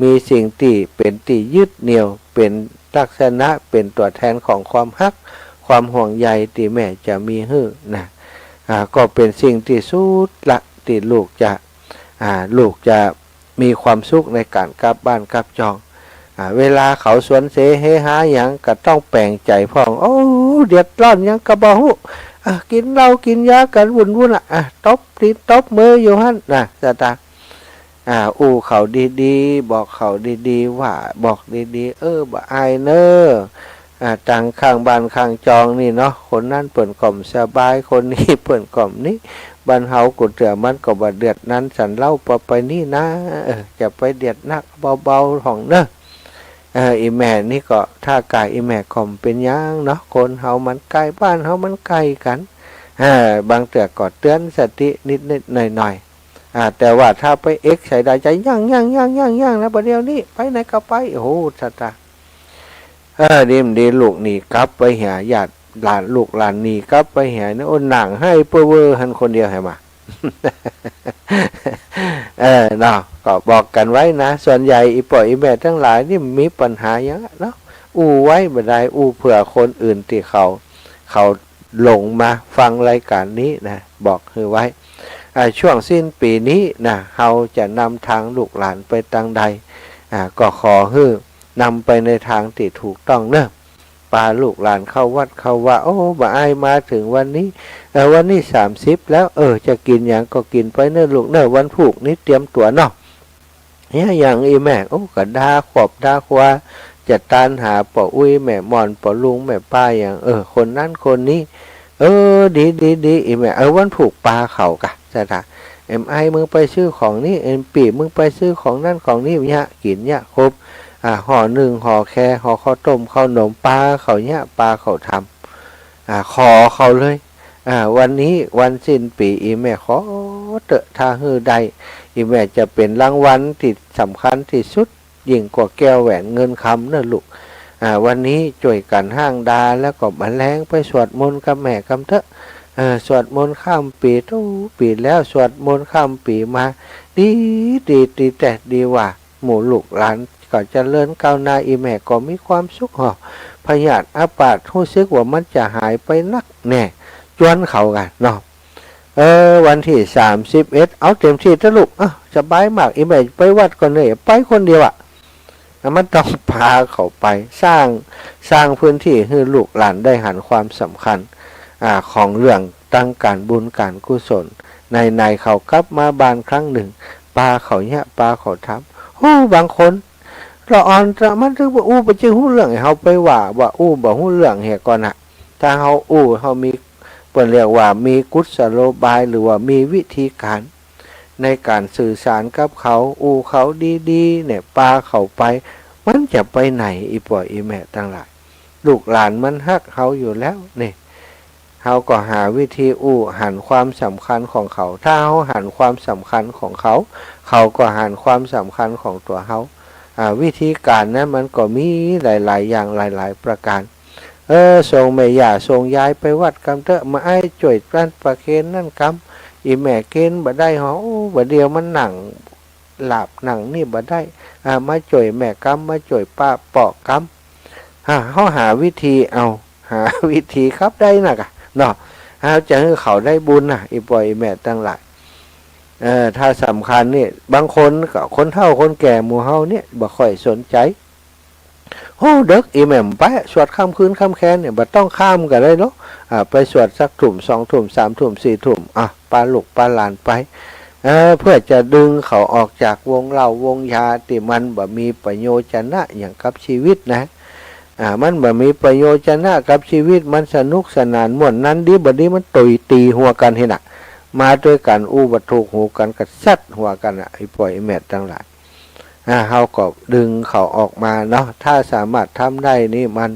มีสิ่งตี้เป๋นตี้ยึดเหนี่ยว เป๋นลักษณะ เป๋นตั๋วแทนของความฮัก ความห่วงใยตี้แม่จะมีหื้อนะ อ่า ก็เป๋นสิ่งตี้สุดละ ตี้ลูกจะ อ่า ลูกจะ มีความสุขในก๋านกลับบ้านกลับจอง อ่า เวลาเขาสวนเสเฮฮาหยังก็ต้องแป๋งใจ๋พ่อง โอ้ เดือดร้อนหยังก็บ่ฮู้ อ่ะ กิ๋นเหล้ากิ๋นยากั๋นวุ่นๆ อ่ะ อ่ะ ตบตี๋นตบมืออยู่หั้นนะ ศรัทธา อ่า อู้เขาดีๆ บอกเขาดีๆ ว่า บอกดีๆ เออ บ่อายเน่อ อ่า ตังข้างบ้านข้างจองนี่เนาะ คนนั้นเปิ้นก็บ่สบาย คนนี้เปิ้นก็บ่นี้ บ้านเฮากูเตื้อมันก็บ่เดือดนั้นสันเล่า ปอไปนี่นะ เออ จะไปเดือดนัก เบาๆ พ่องเน่อ เออ อี่แม่นี่ก็ ถ้ากาอี่แม่ก็บ่เป๋นหยังเนาะ คนเฮามันใก้ บ้านเฮามันใก้กั๋น เออ บางเตื้อก็เตื๋อนสตินิดๆ หน่อยๆ อ่า แต่ว่าถ้าไปเอ็กใส่ได้จะ "ยัง ยัง ยัง ยัง ยัง นะ บ่าเดี่ยวนี้ ไปไหนก็ไป" โอ้โห สะตา เออ ดีบ่ดีลูกหนีกลับไปหาญาติหลาน ลูกหลานหนีกลับไปหาเนี่ย โอ้ นั่งไห้เป้อเว่อหั้นคนเดียว หันมา เออ เนาะ ก็บอกกั๋นไว้นะ ส่วนใหญ่อี่ป้ออี่แม่ตังหลายนี่มีปัญหาหยังเนาะ อู้ไว้บ่ได้ อู้เผื่อคนอื่นตี้เขา เขาหลงมาฟังรายก๋านนี้นะ บอกหื้อไว้ อ่า ช่วงสิ้นปี๋นี้นะ เฮาจะนำตางลูกหลานไปตางใด อ่า ก็ขอหื้อนำไปในตางตี้ถูกต้องเนาะ ปาลูกหลานเข้าวัดเข้าวา โอ้ บ่าอ้ายมาเถิงวันนี้ เออ วันนี้สามสิบแล้ว เออ จะกิ๋นหยังก็กิ๋นไปเน่อลูกเน่อ วันพูกนี้เตรียมตั๋วเนาะ เหีย หยังอี่แม่ โอ้ ก็ด่าขอบด่าควา จะตานหาป้ออุ๊ยแม่หม่อน ป้อลุงแม่ป้าหยัง เออ คนนั้นคนนี้ เออ ดี ดี ดี อี่แม่ เออ วันพูกปาเขาก่ะ สะตา เอ็มไอ มึงไปซื้อของนี้ เอ็มปี้ มึงไปซื้อของนั้นของนี้ เยียะกิ๋นเยียะคบ อ่า ห่อนึ่ง ห่อแค ห่อข้าวต้มข้าวหนม ปาเขาเยียะ ปาเขาทำ อ่า ขอเขาเลย อ่า วันนี้วันสิ้นปี๋ อี่แม่ขอเต๊อะ ถ้าหื้อได้ อี่แม่จะเป๋นรางวัลตี้สำคัญตี้สุด ยิ่งกว่าแก้วแหวนเงินคำเน่อลูก อ่า วันนี้จ้วยกั๋นฮ้างดา แล้วก็บ่าแลงไปสวดมนต์กับแม่กำเต๊อะ เออ สวดมนต์ข้ามปี๋ ทุกปี๋แล้ว สวดมนต์ข้ามปี๋มา ดี ดี ดีแต๊ ดีว่า หมู่ลูกหลานก็เจริญก้าวหน้า อี่แม่ก็มีความสุข ฮอ พยาธิอาพาธฮู้สึกว่ามันจะหายไปนักแน่ จวนเขาก่ะเนาะ เออ วันตี้สามสิบเอ็ด เอาเต๋มตี้เต๊อะลูก เออ สบายมาก อี่แม่ไปวัดก่อนเน่อ ไปคนเดียวอะ มันต้องปาเขาไป สร้าง สร้างพื้นตี้หื้อลูกหลานได้หันความสำคัญ อ่า ของเรื่องตางก๋านบุญก๋านกุศล ไหนๆ เขากลับมาบ้านครั้งนึ่ง ปาเขาเยียะ ปาเขาทำ โอ้ บางคนละอ่อน แต่มันตึงบ่อู้ บ่ใจ้ฮู้เรื่อง เฮาไปว่า ว่าอู้บ่ฮู้เรื่องเหียก่อนนะ ถ้าเฮาอู้ เฮามี เปิ้นเรียกว่ามีกุศโลบาย หรือว่ามีวิธีก๋านในก๋านสื่อสารกับเขา อู้เขาดีๆ เนี่ย ปาเขาไป มันจะไปไหน อี่ป้ออี่แม่ตังหลาย ลูกหลานมันฮักเฮาอยู่แล้วนี่ เฮาก็หาวิธีอู้หันความสำคัญของเขา ถ้าเฮาหันความสำคัญของเขา เขาก็หันความสำคัญของตั๋วเฮา อ่า วิธีก๋านนั้นมันก็มีหลายๆ อย่างหลายๆ ประก๋าน เออ ส่งแม่ย่าส่งยายไปวัดกำเต๊อะ บ่าอ้ายจ้วยตั๊นปาเคนนั่นกำ อี่แม่เคนบ่ได้ ฮอ โอ้ บ่าเดี่ยวมันนั่งหลับนั่งนี่บ่ได้ อ่า มาจ้วยแม่กำ มาจ้วยป้อ ป้อกำ อ่า เฮาหาวิธีเอา หาวิธีครับได้นะก่ะ เนาะ เฮาจะหื้อเขาได้บุญนะ อี่ป้ออี่แม่ตังหลาย เออ ถ้าสำคัญนี่ บางคนก็คนเฒ่าคนแก่หมู่เฮาเนี่ย บ่ค่อยสนใจ๋ โอ้ เดิ็ก อี่แม่บ่ไป สวดค่ำคืนค่ำแคลนเนี่ย บ่ต้องค่ำก็ได้เนาะ อ่า ไปสวดสักทุ่ม สองทุ่ม สามทุ่ม สี่ทุ่ม อ่ะ ปาลูกปาหลานไป เออ เพื่อจะดึงเขาออกจากวงเหล้าวงยาตี้มันบ่มีประโยชนะหยังกับชีวิตนะ อ่า มันบ่มีประโยชนะกับชีวิต มันสนุกสนานม่วน นั้นดีบ่ดีมันตุยตี๋หัวกั๋นหั้นน่ะ มาตวยกั๋น อู้บ่ถูกหูกั๋นก็ซัดหัวกั๋นน่ะ อี่ป้ออี่แม่ตังหลาย อ่า เฮาก็ดึงเขาออกมาเนาะ ถ้าสามารถทำได้นี่มัน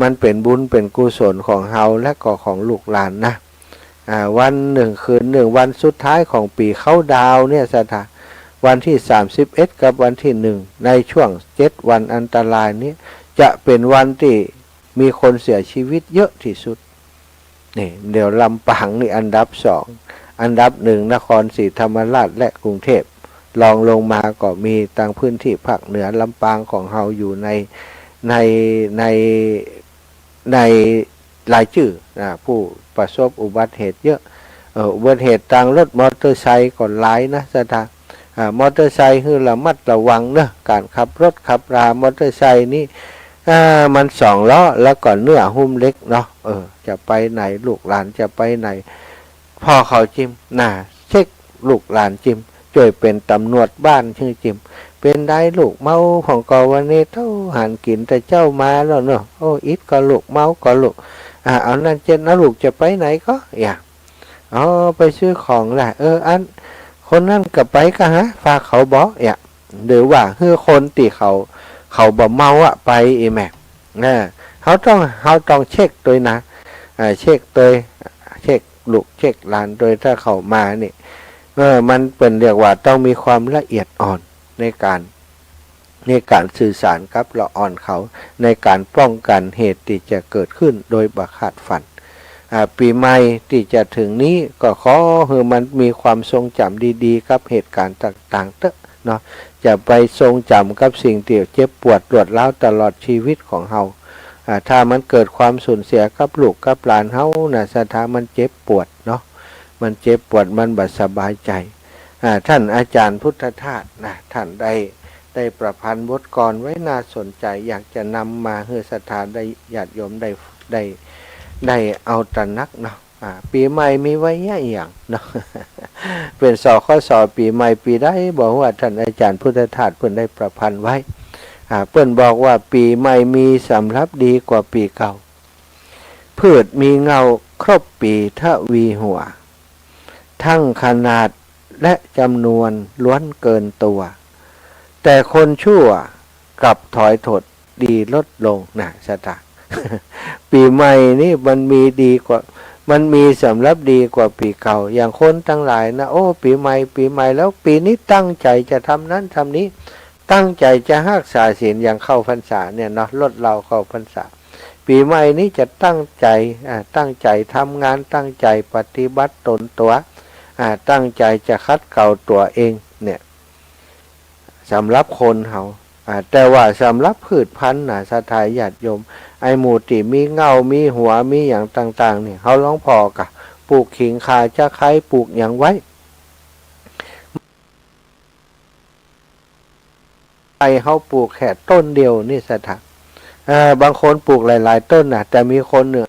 มันเป๋นบุญเป๋นกุศลของเฮาและก็ของลูกหลานนะ อ่า วันนึ่งคืนนึ่ง วันสุดท้ายของปี๋เคาน์ดาวน์เนี่ย สะตา วันตี้สามสิบเอ็ดกับวันตี้นึ่ง ในช่วงเจ็ดวันอันตรายนี้ จะเป๋นวันตี้มีคนเสียชีวิตเยอะตี้สุด นี่ เดี๋ยวลำปางนี่อันดับสอง อันดับนึ่งนครศรีธรรมราชและกรุงเทพฯ รองลงมาก็มีตางพื้นตี้ภาคเหนือ ลำปางของเฮาอยู่ใน ใน ใน ในรายจื้อ อ่า ผู้ประสบอุบัติเหตุเยอะ เอ่อ อุบัติเหตุตางรถมอเตอร์ไซค์ก็หลายนะ สะตา อ่า มอเตอร์ไซค์หื้อระมัดระวังเนาะ ก๋านขับรถขับรามอเตอร์ไซค์นี่ อ่า มันสองล้อ แล้วก็เนื้อหุ้มเหล็กเนาะ เออ จะไปไหน ลูกหลานจะไปไหน ป้อเขาจิม น่า เช็คลูกหลานจิม จ้วยเป๋นต๋ำรวจบ้านหื้อจิม เป๋นใดลูก เมาพ่องก่อ วันนี้เต้าหันกิ๋นแต่เจ๊ามาแล้วเนาะ โอ้ อิดก่อลูก เมาก่อลูก อ่า เอานั่นเจ๊านะลูก จะไปไหนก่อ เยียะ อ๋อ ไปซื้อของละ เออ อัน คนนั้นก็ไปก่ะฮะ ฝากเขาบ่ เยียะ หรือว่าหื้อคนตี้เขา เขาบ่เมาอะไป อีแม่ เออ เฮาต้อง เฮาต้องเช็คตวยนะ อ่า เช็คตวย เช็คลูกเช็คหลานตวย ถ้าเขามานี่ เออ มันเปิ้นเรียกว่าต้องมีความละเอียดอ่อนในก๋าน ในก๋านสื่อสารกับละอ่อนเขา ในก๋านป้องกั๋นเหตุตี้จะเกิดขึ้นโดยบ่คาดฝัน อ่า ปี๋ใหม่ตี้จะเถิงนี้ก็ขอหื้อมันมีความทรงจ๋ำดีๆ กับเหตุก๋ารณ์ต่างๆ เต๊อะเนาะ จะไปทรงจ๋ำกับสิ่งตี้เจ็บปวดรวดร้าวตลอดชีวิตของเฮา อ่า ถ้ามันเกิดความสูญเสียกับลูกกับหลานเฮานะ ศรัทธา มันเจ็บปวดเนาะ มันเจ็บปวด มันบ่สบายใจ๋ อ่า ท่านอาจ๋ารย์พุทธทาสนะ ท่านได้ ได้ประพันธ์บทกลอนไว้น่าสนใจ๋ อยากจะนำมาหื้อศรัทธาได้ ญาติโยมได้ ได้ ได้เอาตระหนักเนาะ อ่า ปี๋ใหม่มีไว้ยะหยังเนาะ เป๋น สคส ปี๋ใหม่ปี๋ใดบ่ฮู้ ท่านอาจ๋ารย์พุทธทาสเปิ้นได้ประพันธ์ไว้ อ่า เปิ้นบอกว่า ปี๋ใหม่มีสำหรับดีกว่าปี๋เก่า พืชมีเงาครบปี๋ทวีหัว ทั้งขนาดและจ๋ำนวนล้วนเกินตั๋ว แต่คนชั่วกลับถอยถดดีลดลงนะ ศรัทธา ปี๋ใหม่นี่มันมีดีกว่า มันมีสำหรับดีกว่าปี๋เก่า อย่างคนตังหลายนะ โอ้ ปี๋ใหม่ ปี๋ใหม่แล้ว ปี๋นี้ตั้งใจ๋จะทำนั้นทำนี้ ตั้งใจ๋จะฮักษาศีล อย่างเข้าพรรษาเนี่ยเนาะ ลดเหล้าเข้าพรรษา ปี๋ใหม่นี้จะตั้งใจ๋ อ่า ตั้งใจ๋ทำงาน ตั้งใจ๋ปฏิบัติต๋นตั๋ว อ่า ตั้งใจ๋จะขัดเกลาตั๋วเองเนี่ย สำหรับคนเฮา อ่า แต่ว่าสำหรับพืชพันธุ์นะ ศรัทธาญาติโยม ไอ้หมู่ตี้มีเงา มีหัว มีหยังต่างๆ นี่ เฮาลองผ่อก่ะ ปลูกขิงข่า จะใค่ปลูกหยังไว้ ไอ้เฮาปลูกแค่ต้นเดียวนี่ ศรัทธา เอ่อ บางคนปลูกหลายๆ ต้นนะ แต่มีคนนึ่ง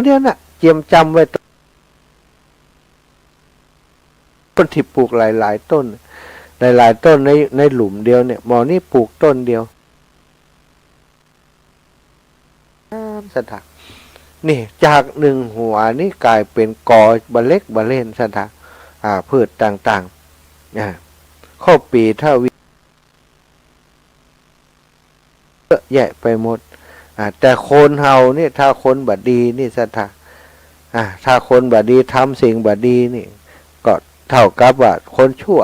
เดียวน่ะ เจียมจ๋ำไว้ คนตี้ปลูกหลายๆ ต้น หลายๆ ต้นใน ในหลุมเดียวเนี่ย หม่องนี้ปลูกต้นเดียว ศรัทธา นี่จากนึ่งหัวนี่ก๋ายเป๋นกอบ่าเล็กบ่าเล่น ศรัทธา อ่า พืชต่างๆ อ่า ครบปี๋ทวี เยอะแยะไปหมด อ่า แต่คนเฮานี่ ถ้าคนบ่ดีนี่ ศรัทธา อ่า ถ้าคนบ่ดี ทำสิ่งบ่ดีนี่ ก็เท่ากับว่าคนชั่ว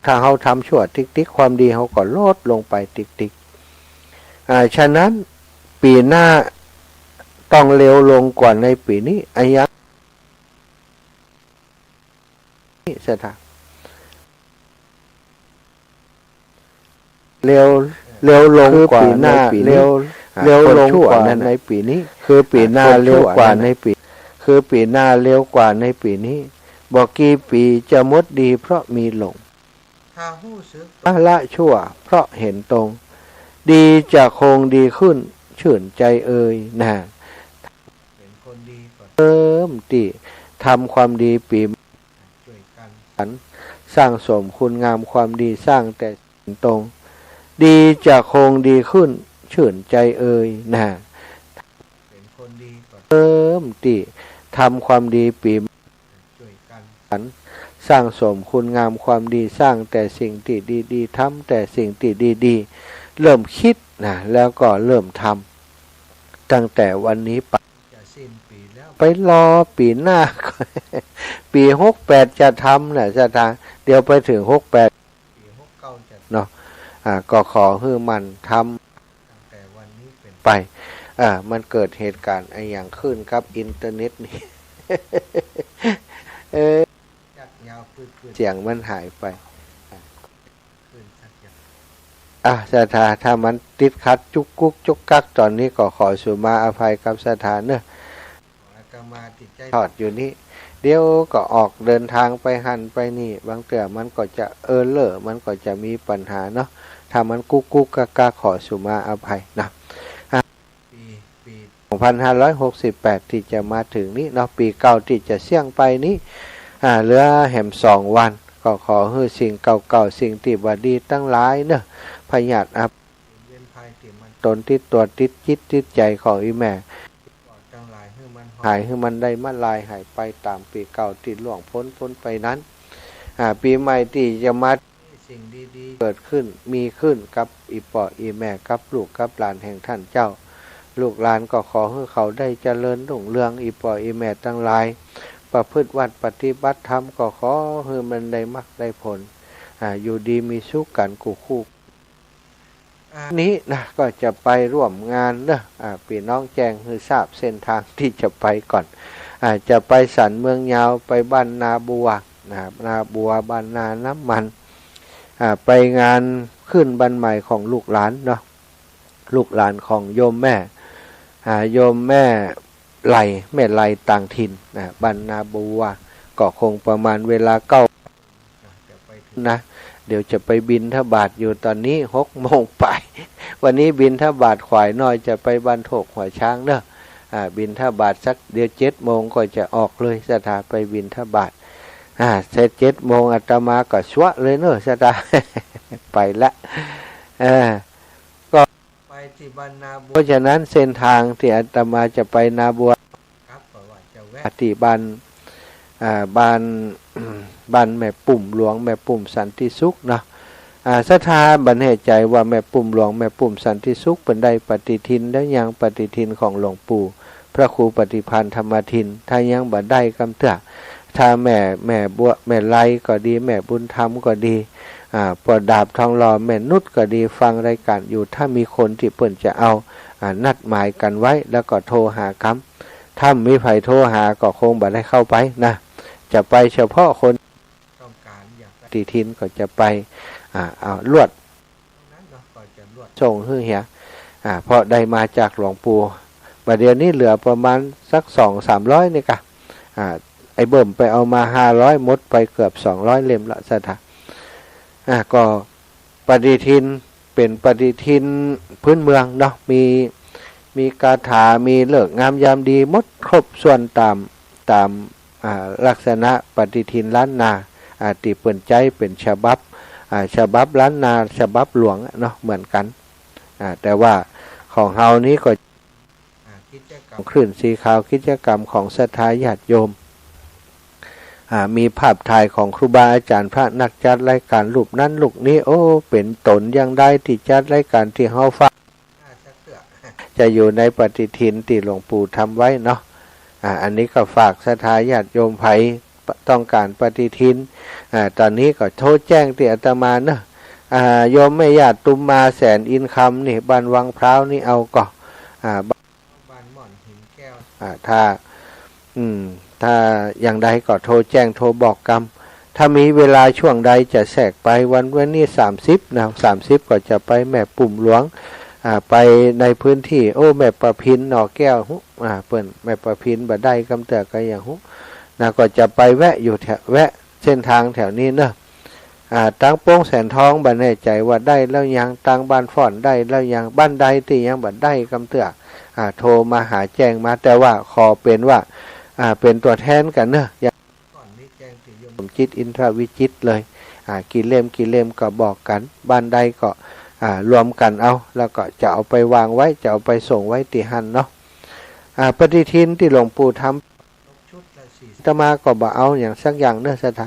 ถ้าเฮาทำชั่วติ๊กๆ ความดีเฮาก็ลดลงไปติ๊กๆ อ่า ฉะนั้นปี๋หน้าต้องเร็วลงกว่าในปี๋นี้ อะหยัง ศรัทธา เร็ว เร็วลงกว่าในปี๋นี้ เร็ว อ่า เร็วลงกว่าในปี๋นี้ คือปี๋หน้าเร็วกว่าในปี๋ คือปี๋หน้าเร็วกว่าในปี๋นี้ บ่กี่ปี๋จะหมดดีเพราะมีหลง ถ้าฮู้สึก ละชั่วเพราะเห็นตรง ดีจะคงดีขึ้น ชื่นใจ๋เอ่ยนะ เป๋นคนดีก็เริ่มตี้ทำความดีปี๋ ช่วยกั๋นสร้างสมคุณงามความดี สร้างแต่สิ่งตรง ดีจะคงดีขึ้น ชื่นใจ๋เอ่ยนะ เป๋นคนดีก็เริ่มตี้ทำความดีปี๋ ช่วยกั๋นสร้างสมคุณงามความดี สร้างแต่สิ่งตี้ดีๆ ทำแต่สิ่งตี้ดีๆ เริ่มกึ๊ดนะ แล้วก็เริ่มทำ ตั้งแต่วันนี้ไป จะสิ้นปี๋แล้ว ไปรอปี๋หน้า ปี๋หกแปดจะทำนะ ศรัทธา เดี๋ยวไปเถิงหกแปด ปี๋หกเก้าจะเนาะ อ่า ก็ขอหื้อหมั่นทำ ตั้งแต่วันนี้เป๋นไป อ่า มันเกิดเหตุก๋ารณ์อะหยังขึ้นกับอินเทอร์เน็ตนี่ เออ จักยาวปืดๆ เสียงมันหายไป อ่ะ ขึ้นสักอย่าง อ่ะ ศรัทธา ถ้ามันติดขัดจุกกุกจุกกักต๋อนนี้ ก็ขอสุมาอภัยกับศรัทธาเนอะ อาตมาติดใจ๋ ทอดอยู่นี้ เดี๋ยวก็ออกเดินทางไปหั้นไปนี่ บางเตื้อมันก็จะเออเลอร์ มันก็จะมีปัญหาเนาะ ถ้ามันกุกกุกกักกัก ขอสุมาอภัยนะ อ่ะ ปี๋ ปี๋ สองพันห้าร้อยหกสิบแปด ตี้จะมาเถิงนี้เนาะ ปี๋เก่าตี้จะเสี้ยงไปนี้ อ่า เหลือแหมสองวัน ก็ขอหื้อสิ่งเก่าๆ สิ่งตี้บ่ดีตังหลายเนอะ พยาธิอับ เวรภัยตี้มันตนติดตั๋วติดจิตติดใจ๋ของอีแม่ ตังหลายหื้อมันหาย หื้อมันได้มาลายหายไปต๋ามปี๋เก่าตี้ล่วงป๊นป๊นไปนั้น อ่า ปี๋ใหม่ตี้จะมา สิ่งดีๆ เกิดขึ้น มีขึ้นกับอี่ป้ออี่แม่ กับลูกกับหลานแห่งต้านเจ้า ลูกหลานก็ขอหื้อเขาได้เจริญรุ่งเรือง อี่ป้ออี่แม่ตังหลาย ประพฤติวัตรปฏิบัติธรรมก็ขอหื้อมันได้มรรคได้ผล อ่า อยู่ดีมีสุขกั๋นกู้คู่ อันนี้นะ ก็จะไปร่วมงานเนาะ อ่า ปี้น้องแจ้งหื้อทราบเส้นตางตี้จะไปก่อน อ่า จะไปสันเมืองยาว ไปบ้านนาบัวนะ นาบัว บ้านนาน้ำมัน อ่า ไปงานขึ้นบ้านใหม่ของลูกหลานเนาะ ลูกหลานของโยมแม่ อ่า โยมแม่ไล แม่ไลต่างถิ่นนะ บ้านนาบัว ก็คงประมาณเวลาเก้า นะ เดี๋ยวจะไปบิณฑบาตอยู่ต๋อนนี้หกโมงปลาย วันนี้บิณฑบาตขวายหน้อย จะไปบ้านโถกหัวช้างเนาะ อ่า บิณฑบาตสักเดี๋ยวเจ็ดโมงก็จะออกเลย ศรัทธาไปบิณฑบาต อ่า เสร็จเจ็ดโมงอาตมาก็จั๊วะเลยเนาะ ศรัทธา ไปละ เออ ก็ ไปตี้บ้านนาบัว เพราะฉะนั้นเส้นตางตี้อาตมาจะไปนาบัว ครับ ก็ว่าจะแวะตี้บ้าน อ่า บ้าน บ้านแม่ปุ้มหลวง แม่ปุ้มสันติสุขเนาะ อ่า ศรัทธาบ่แน่ใจ๋ว่าแม่ปุ้มหลวง แม่ปุ้มสันติสุข เปิ้นได้ปฏิทินแล้วยัง ปฏิทินของหลวงปู่พระครูปฏิภาณธรรมทิน ถ้ายังบ่ได้กำเตื้อ ถ้าแม่ แม่บัว แม่ไลก็ดี แม่บุญธรรมก็ดี อ่า ป้อดาบทองหล่อ แม่นุชก็ดี ฟังรายก๋านอยู่ ถ้ามีคนตี้เปิ้นจะเอา อ่า นัดหมายกั๋นไว้ แล้วก็โทรหากำ ถ้าบ่มีใผโทรหาก็คงบ่ได้เข้าไปนะ จะไปเฉพาะคนต้องก๋านอยากปฏิทินก็จะไป อ่า เอาลวด ส่งหื้อเหีย อ่า เพราะได้มาจากหลวงปู่ บ่าเดี่ยวนี้เหลือประมาณสักสองสามร้อยนี่ก่ะ อ่า ไอ้เบิ่มไปเอามาห้าร้อย หมดไปเกือบสองร้อยเล่มละ ศรัทธา อ่า ก็ปฏิทิน เป๋นปฏิทินพื้นเมืองเนาะ มี มีคาถา มีฤกษ์งามยามดี หมดครบถ้วนต๋าม ต๋าม อ่า ลักษณะปฏิทินล้านนา อ่า ตี้เปิ้นใจ๊เป๋นฉบับ อ่า ฉบับล้านนา ฉบับหลวงเนาะ เหมือนกั๋น อ่า แต่ว่าของเฮานี้ก็ อ่า กิจกรรม คลื่นสีขาว กิจกรรมของศรัทธาญาติโยม อ่า มีภาพถ่ายของครูบาอาจ๋ารย์พระนักจัดรายก๋านรูปนั้นรูปนี้ โอ้ เป๋นต๋นอย่างใดตี้จัดรายก๋านตี้เฮาฟัง จะอยู่ในปฏิทินตี้หลวงปู่ทำไว้เนาะ อ่า อันนี้ก็ฝากศรัทธาญาติโยมใผต้องก๋านปฏิทิน อ่า ต๋อนนี้ก็โทรแจ้งตี้อาตมาเนาะ อ่า โยมแม่ย่าตุมมา แสนอินคำนี่ บ้านวังพร้าวนี่เอาก่อ อ่า บ้านม่อนหินแก้ว อ่า ถ้า อืม ถ้าอย่างใดก็โทรแจ้งโทรบอกกำ ถ้ามีเวลาช่วงใดจะแทรกไป วัน วันนี้สามสิบนะ สามสิบก็จะไปแม่ปุ้มหลวง อ่า ไปในพื้นที่ โอ้ แม่ประพินหน่อแก้ว อ่า เปิ้น แม่ประพินบ่ได้กำเตื้อก็ยังฮู้นะ ก็จะไปแวะอยู่แถว แวะเส้นตางแถวนี้เนาะ อ่า ตางโป่งแสนทองบ่แน่ใจ๋ว่าได้แล้วยัง ตางบ้านฟ้อนได้แล้วยัง บ้านใดตี้ยังบ่ได้กำเตื้อ อ่า โทรมาหาแจ้งมา แต่ว่าขอเป๋นว่า อ่า เป๋นตั๋วแทนกั๋นเนาะ อย่างสมจิต อินทรวิจิตรเลย อ่า กี่เล่มกี่เล่มก็บอกกั๋น บ้านใดก็ อ่า รวมกั๋นเอา แล้วก็จะเอาไปวางไว้ จะเอาไปส่งไว้ตี้หั้นเนาะ อ่า ปฏิทินตี้หลวงปู่ทำ อาตมาก็บ่เอาหยังสักอย่างเนาะศรัทธา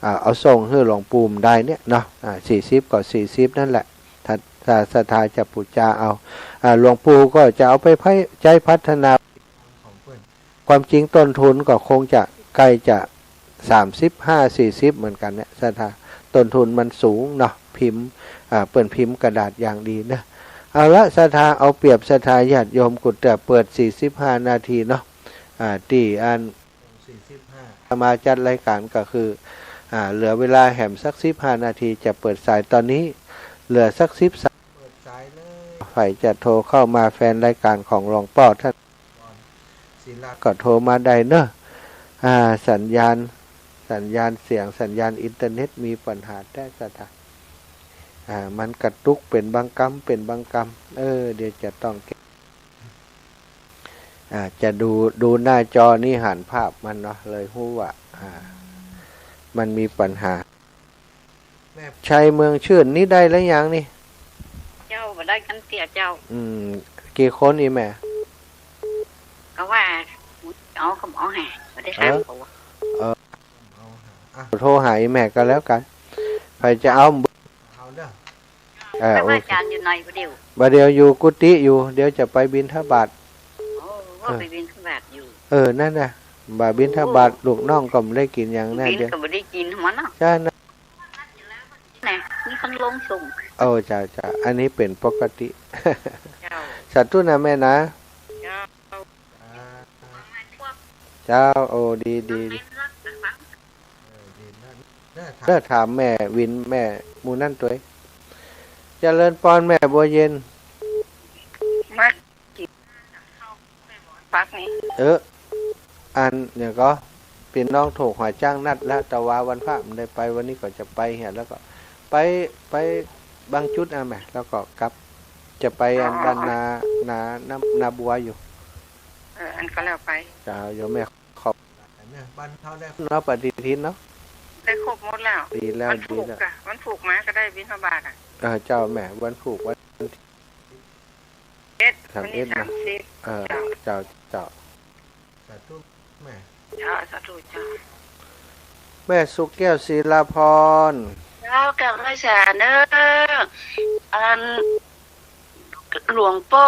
อ่า เอาส่งหื้อหลวงปู่ได้เนี่ยเนาะ อ่า สี่สิบก็สี่สิบนั่นแหละ ถ้า ถ้าศรัทธาจะปู๋จาเอา อ่า หลวงปู่ก็จะเอาไปใจ๊พัฒนา ความจริงต้นทุนก็คงจะใก้จะสามสิบห้า สี่สิบเหมือนกั๋นเนี่ยศรัทธา ต้นทุนมันสูงเนาะ พิมพ์ อ่า เปิ้นพิมพ์กระดาษอย่างดีเนาะ เอาละศรัทธา เอาเปรียบศรัทธาญาติโยม กูจะเปิดสี่สิบห้านาทีเนาะ อ่า ตี้อัน สี่สิบห้า มาจัดรายก๋านก็คือ อ่า เหลือเวลาแหมสักสิบห้านาที จะเปิดสายต๋อนนี้ เหลือสักสิบสาย เปิดสายเลย ใผจะโทรเข้ามา แฟนรายก๋านของหลวงป้อต้าน ก็โทรมาได้เนาะ อ่า สัญญาณ สัญญาณเสียง สัญญาณอินเทอร์เน็ตมีปัญหาแต๊ศรัทธา อ่า มันกระตุกเป๋นบางกำ เป๋นบางกำ เออ เดี๋ยวจะต้องแก้ อ่า จะดู ดูหน้าจอนี้หันภาพมันเนาะ เลยฮู้ว่า อ่า มันมีปัญหา แม่ชัยเมืองชื่นนี่ได้แล้วยังนี่ เจ้า บ่ได้กำเตื้อเจ้า อืม กี่คนอีแม่ ก็ว่า เอาก็เอาแหะ บ่ได้สามคน เออ เอาหา อ่ะ โทรหาอีแม่ก็แล้วกั๋น ใผจะเอา เอาเด้อ เออ พระอาจ๋ารย์อยู่ไหนบ่าเดี่ยว บ่าเดี่ยวอยู่กุฏิอยู่ เดี๋ยวจะไปบิณฑบาต โอ้ ว่าไปบิณฑบาตอยู่ เออ นั่นน่ะ บ่าบิณฑบาต โอ้ ลูกน้องก็บ่ได้กิ๋นหยังนะ บิณ เดี๋ยว ก็บ่ได้กิ๋นหั้นเนาะ ใช่นะ แหม มีคนลงส่ง โอ้ จ้า จ้า อันนี้เป๋นปกติ เจ้า สาธุนะแม่นะ เจ้า เจ้า โอ้ ดี ดี ดี เออ ดีนะ เด้อ ถามแม่วิน แม่หมู่นั่นตวย เจริญปอนแม่บัวเย็น มากิ๋นปักนี่ เออ อันเนี่ยก็ ปี้น้องถูกหวยจ้างนัดแล้ว แต่ว่าวันพระบ่ได้ไป วันนี้ก็จะไปเหีย แล้วก็ไป ไปบางจุดอะแม่ แล้วก็กลับ จะไปอัน อ๋อ บ้านนา นา นา นาบัวอยู่ เออ อันก็แล้วไป เจ้า โยมแม่ ขอบ เนี่ย บ้านเขาได้ เนาะ ปฏิทินเนาะ ได้ครบหมดแล้ว ดีแล้ว วันพูก ดีแล้ว กะ วันพูกมาก็ได้บิณฑบาตอะ เออ เจ้าแม่ วันพูก วัน เอ็ด สามเอ็ด วันนี้ นะ สามสิบ เออ เจ้า เจ้า สาธุแม่ เจ้า สาธุเจ้า แม่สุแก้ว ศิลาพร เจ้า กราบไหว้สาเนอะ อัน หลวงป้อ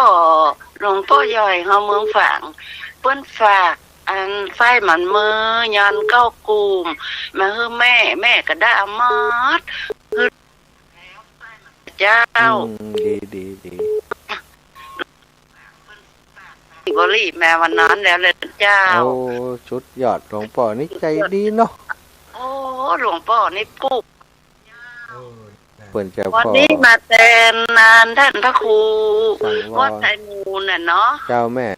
หลวงป้อใหญ่เฮาเมืองฝาง เปิ้นฝากอันฝ้ายหมันเมอ ยานเก๊ากุม มาหื้อแม่ แม่ก็ได้เอาหมด หื้อ เจ้า อืม ดี ดี ดี บริมาวันนั้นแล้วเลยเจ้า โอ้ สุดยอด หลวงป้อนี่ใจ๋ดีเนาะ โอ้ หลวงป้อนี่กู้ เออ เปิ้นเจ้า วันนี้มาแตนอันต้านพระครู สังวร วัดไทยมูลน่ะเนาะ เจ้าแม่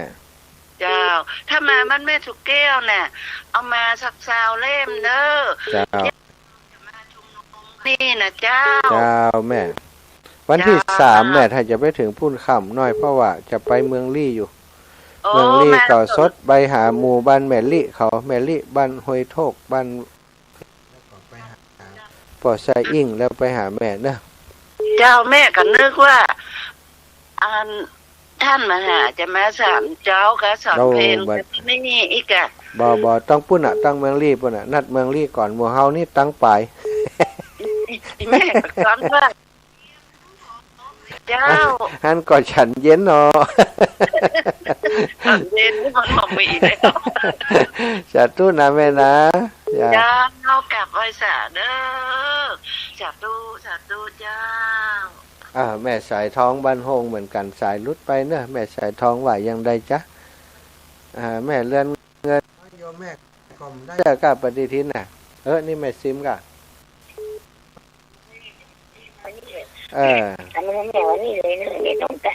เจ้า ถ้ามาบ้านแม่สุแก้วน่ะ เอามาสักซาวเล่มเนอะ เจ้า นี่นะเจ้า เจ้าแม่ วันตี้ เจ้า สามแม่ ถ้าจะไปเถิงปู๊นค่ำหน้อย เพราะว่าจะไปเมืองลี้อยู่ โอ้ เมืองลี้ มา ก็สดไปหาหมู่บ้านแม่ลิเขา แม่ลิบ้านห้วยโทก บ้านป้อสายอิ้ง แล้วไปหาแม่เนอะ เจ้า แม่ก็นึกว่า อัน ต้านมหาจะมาสามเจ๊าก็สอนเพลง โอ้ บัด กั๋นตี้นี่อีกอะ บ่ บ่ ต้องปู๊นน่ะ ต้องเมืองลี้ปู๊นน่ะ นัดเมืองลี้ก่อน หมู่เฮานี่ตังป๋าย แม่ก็สอนว่า เจ้า หั้นก็ฉันเย็นเนาะ ฉันเย็นมันบ่มีแล้ว สาธุนะแม่นะ เจ้า เจ้า กราบไหว้สาเด้อ สาธุ สาธุเจ้า อ่า แม่สายทองบ้านโฮงเหมือนกั๋น สายหลุดไปเนอะ แม่สายทองว่าอย่างใดจ๊ะ อ่า แม่เรือนเงิน โยมแม่ก็ได้ เจ้า กับปฏิทินน่ะ เออ นี่แม่ซิมก่ะ เออ อันนี้แม่ว่านี่เลยเนอะ ไม่ต้องแต่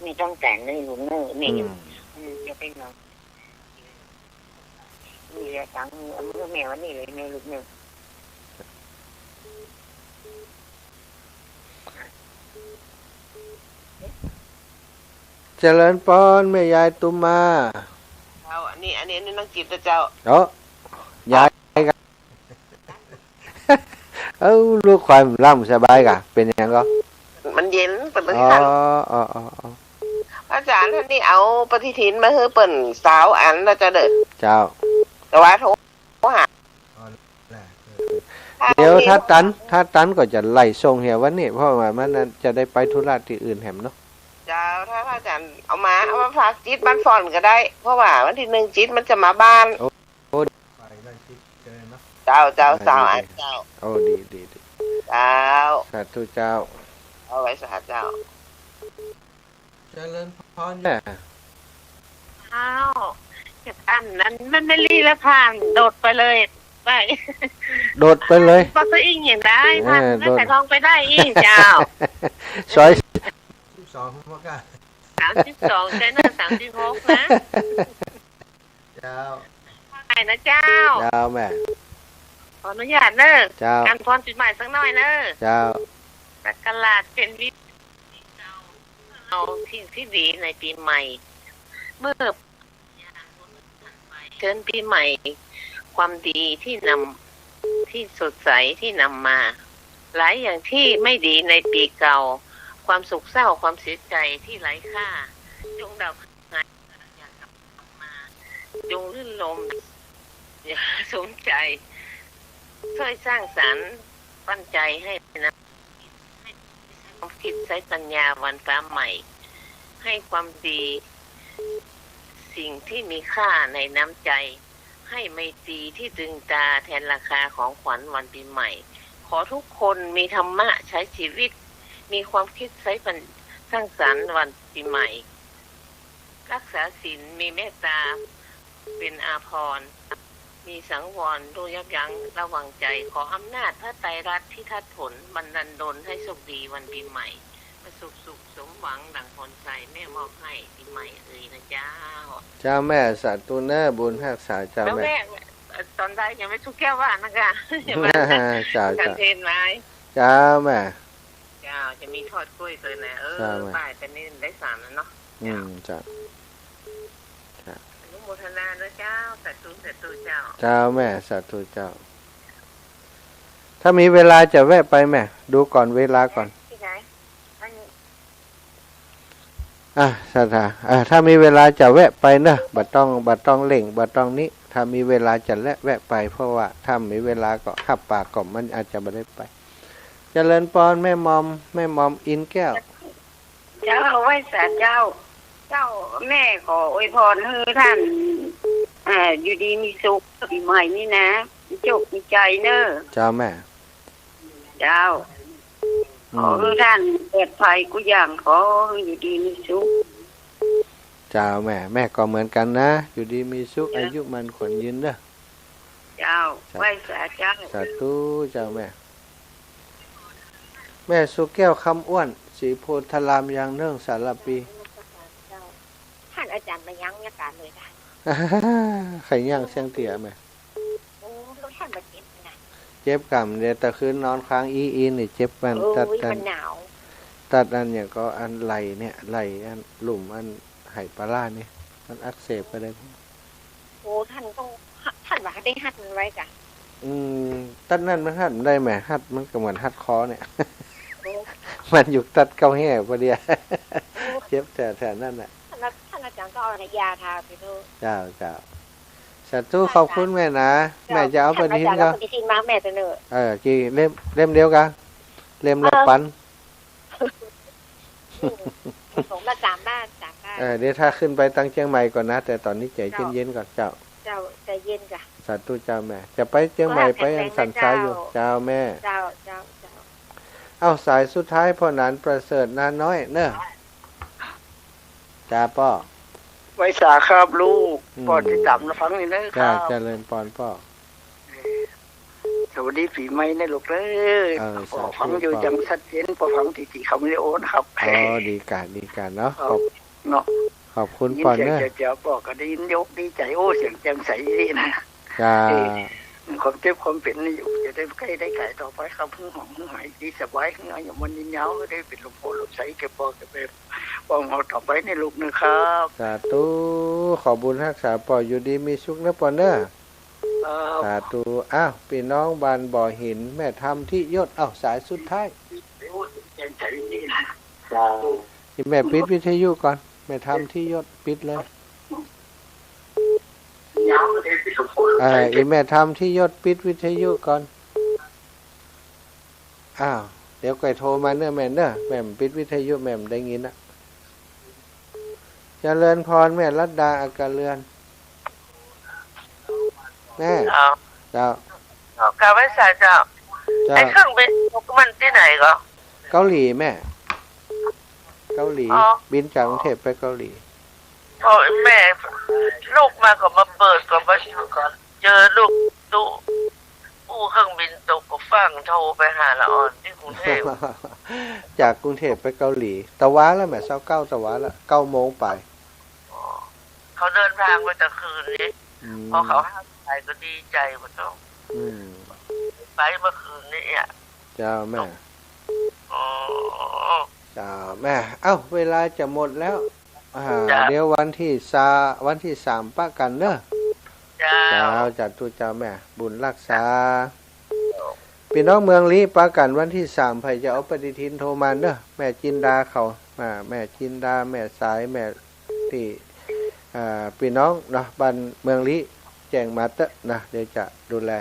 ไม่ต้องแต่งเลยลูกเนอะ แม่อยู่ อืม อืม อย่าไปนอน นี่แหละตังค์ เอามือแม่ว่านี่เลยเนอะลูกเนอะ เจริญปอน แม่ยายตุมมา เจ้า อันนี้ อันนี้ อันนี้นางจิ๋มนะเจ้า เอ้อ ยายก่ะ เอ้า ลูกควายมันหลับสบายก่ะ เป๋นหยังก่อ มันเย็น เป๋น อ๋อ อ๋อ อ๋อ อ๋อ อาจ๋ารย์ ต้านนี้เอาปฏิทินมาหื้อเปิ้นซาวอันแล้วเจ้าเด้อ เจ้า แต่ว่าโทรหา เดี๋ยวถ้าตัน ถ้าตันก็จะไล่ส่งเหียวันนี้ เพราะว่ามันจะได้ไปธุระตี้อื่นแหมเนาะ เจ้า ถ้า ถ้าอาจ๋ารย์เอามา เอามาฝากจิ๊ดบ้านฝ่อนก็ได้ เพราะว่าวันตี้นึ่งจิ๊ดมันจะมาบ้าน โอ้ โอ้ เจ้า เจ้า เจ้า อันเจ้า โอ้ ดี ดี ดี เจ้า สาธุเจ้า เอาไหว้สาเจ้า เจริญพร แม่ อ้าว อันนั้นมันไม่รีแล้วผ่าน โดดไปเลย ไป โดดไปเลย ปอสะอิ่งอย่างได้ เออ ผ่าน โดด แม่สายทองไปได้อีกเจ้า ซอย สิบสอง พ่อก้า สามสิบสอง ใช่นะ สามสิบหก นะ เจ้า ไปนะเจ้า เจ้าแม่ ขออนุญาตเนอะ เจ้า อวยพรปี๋ใหม่สักหน่อยเนอะ เจ้า ศักราชเป๋นวิถีเอาสิ่งตี้ดีในปี๋ใหม่ เมื่อเถิงปี๋ใหม่ ความดีตี้นำ ตี้สดใสตี้นำมา หลายอย่างตี้ไม่ดีในปี๋เก่า ความโศกเศร้า ความเสียใจ๋ตี้ไร้ค่า จงดับ หาย อย่ากลับมา จงรื่นรมย์ อย่าสมใจ๋ ช่วยสร้างสรรค์ปัญญาให้นะ ให้ความคิดใช้ปัญญาวันฟ้าใหม่ ให้ความดี สิ่งที่มีค่าในน้ำใจ ให้ไมตรีที่ตรึงตราแทนราคาของขวัญวันปีใหม่ ขอทุกคนมีธรรมะใช้ชีวิต มีความคิดใช้ปัญ- สร้างสรรค์วันปีใหม่ รักษาศีล มีเมตตาเป็นอาภรณ์ มีสังวร รู้ยับยั้งระวังใจ ขออำนาจพระไตรรัตน์พิทักษ์ผล บันดาลดลให้โชคดีวันปีใหม่ ประสบสุขสมหวังดังพรชัย แม่มอบให้ปีใหม่เอ่ยนะเจ้า เจ้าแม่ สาธุเน่อ บุญฮักษาเจ้า แล้วแม่ แม่ เอ่อ ตอนใดยังไม่ทุกแก้วว่านะคะ เจ้า ฉัน เจ้า เพลไว้ เจ้าแม่ เจ้า จะมีทอดกล้วยตัวนะ เออ เจ้าแม่ ป้ายเป็นนี่ได้สามแล้วเนาะ อืม เจ้า เจ้า เจ้า อนุโมทนาด้วยเจ้า สาธุ สาธุเจ้า เจ้าแม่ สาธุเจ้า ถ้ามีเวลาจะแวะไปแม่ ดูก่อนเวลาก่อน ที่ไหน อันนี้ อ่ะ ศรัทธา อ่ะ ถ้ามีเวลาจะแวะไปเนอะ บ่ต้อง บ่ต้องเร่ง บ่ต้องนี้ ถ้ามีเวลาจะแวะ แวะไป เพราะว่าถ้ามีเวลาก็ฮับปากก็มันอาจจะบ่ได้ไป เจริญปอนแม่มอม แม่มอมอินแก้ว เจ้า ไหว้สาเจ้า เจ้า แม่ขออวยพรหื้อท่าน เอ่อ อยู่ดีมีสุข ปีใหม่นี่นะ มีโจคมีชัยเนอะ เจ้าแม่ เจ้า อืม ขอหื้อท่านปลอดภัยกู้อย่าง ขอหื้ออยู่ดีมีสุข เจ้าแม่ แม่ก็เหมือนกันนะ อยู่ดีมีสุข เจ้า อายุมั่นขวัญยืนเด้อ เจ้า สา- ไหว้สาเจ้า สาธุเจ้าแม่ แม่สุแก้วคำอ้วน ศรีโพธาราม ยางเนิ่งสารภี ท่านอาจารย์บ่ยังอาการเลยค่ะ ใค่ยังเสี้ยงเตี้ยแม่ โอ้ แล้วท่านบ่เจ็บนะ เจ็บก่ำเดียว ตะคืนนอนค้างอี้อี้นี่เจ็บ มัน โอ้ย ตัดอัน มันหนาว ตัดอันหยังก็อันไหล่เนี่ย ไหล่อันหลุมอันไหปลาร้านี่ มันอักเสบไปเลย โอ้ ท่านต้อง ท่านว่าได้ฮัดมันไว้กะ อืม ตัดนั่นมันฮัดมันได้แหม ฮัดมันก็เหมือนฮัดคอเนี่ย โอ้ มันอยู่ตัดเก้าแห้วพอดี โอ้ เจ็บแถวๆ นั่นน่ะ ท่านอา- ท่านอาจารย์ก็เอายาทาไปเถอะ เจ้า เจ้า สาธุ ขอบคุณแม่นะ เจ้า แม่จะเอาปฏิทิน ท่านอาจารย์ ก็ เอาปฏิทินมาแม่เสนอ เออ กี่เล่ม เล่มเดียวกะ เล่มละ เออ ปัน อืม ผสมมาสามบ้าน สามบ้าน เออ เดี๋ยวถ้าขึ้นไปตังเจียงใหม่ก่อนนะ แต่ต๋อนนี้ใจ๋ เจ้า เย็นๆ ก่อนเจ้า เจ้า ใจ๋เย็นจ้ะ สาธุเจ้าแม่ จะไปเจียงใหม่ ไปอันสันทรายอยู่ เจ้าแม่ เจ้า เจ้า เจ้า เอ้า สายสุดท้าย ป้อหนานประเสริฐ นาน้อยเนอะ จ้าป้อ ไหว้สาครับลูก อืม ป้อติดต๋ามฟังนี่เนอะ จ้า ครับ เจริญปอนป้อ สวัสดีปี๋ใหม่นะลูกเอ้ย เออ ป้อฟังอยู่ สาธุป้อ ยังชัดเจน ป้อฟังตี้ๆ คำวิดีโอนะครับ อ๋อ ดีกะ ดีกะเนาะ ครับ ขอบ เนาะ ขอบคุณป้อเนอะ ยินเสียงเจ๋วๆ ป้อก็ดี ดีอกดีใจ๋ โอ้ เสียงแจ่มใสดีนะ จ้า เออ ความเจ็บความเป๋นนี่อยู่ จะได้ใก้ได้ไก๋ต่อไปครับ หื้อหอมหื้อหายดีสบาย หื้ออายุมั่นยืนยาว ได้เป๋นหลวงพ่อหลวงใส แก่ป้อแก่แม่ ป้อเฮาต่อไปนี่ลูกนะครับ สาธุ ขอบุญฮักษาป้อ อยู่ดีมีสุขเนอะป้อเนอะ ครับ สาธุ อ้าว ปี้น้องบ้านบ่อหิน แม่ธรรมธิยศ อ้าว สายสุดท้าย อีแม่ปิดวิทยุก่อน แม่ธรรมธิยศ ปิดเลย เออ อีแม่ธรรมธิยศ ปิดวิทยุก่อน อ้าว เดี๋ยวก่อยโทรมาเนอะแม่เนอะ แม่ปิดวิทยุ แม่บ่ได้ยินอะ เจริญปอนแม่รัตดา อัคคเรือน แม่ เจ้า เจ้า เจ้า กราบไหว้สาเจ้า เจ้า ไอ้เครื่องบินมันตี้ไหนก่อ เกาหลีแม่ เกาหลี อ๋อ บินจากกรุงเทพฯไปเกาหลี โอ้ยแม่ ลูกมาก็มาเปิดก่อน มาดูก่อน เจอลูกตุ๊ อู้เครื่องบินตกก็ฟั่งโทรไปหาละอ่อนตี้กรุงเทพฯ จากกรุงเทพฯไปเกาหลี ตะวาแล้วแม่ ซาวเก้าตะวาแล้ว เก้าโมงไป อ๋อ เขาเดินทางไปแต่คืนนี้ อืม พอเขาฮับสายก็ดีใจ๋หมดเนาะ อืม ไปเมื่อคืนนี้อะ เจ้าแม่ อ๋อ เจ้าแม่ เอ้า เวลาจะหมดแล้ว อ่า เจ้า เดี๋ยววันตี้สา- วันตี้สามปะกั๋นเนอะ เจ้า เจ้า สาธุเจ้าแม่ บุญฮักษา ปี้น้องเมืองลี้ปะกั๋นวันตี้สาม ใผจะเอาปฏิทินโทรมาเนอะ แม่จินดาเขา อ่า แม่จินดา แม่สาย แม่ตี้ อ่า ปี้น้องเนาะ บ้านเมืองลี้ แจ้งมาเต๊อะนะ เดี๋ยวจะดูแล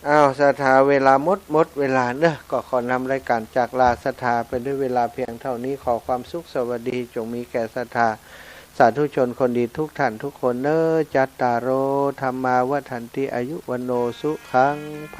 อ้าว ศรัทธา เวลาหมด หมดเวลาเนอะ ก็ขอนำรายการจากลาศรัทธาไปด้วยเวลาเพียงเท่านี้ ขอความสุขสวัสดีจงมีแก่ศรัทธาสาธุชนคนดีทุกท่านทุกคนเนอะ จัตตาโร ธัมมา วัฑฒันติ อายุ วัณโณ สุขัง พ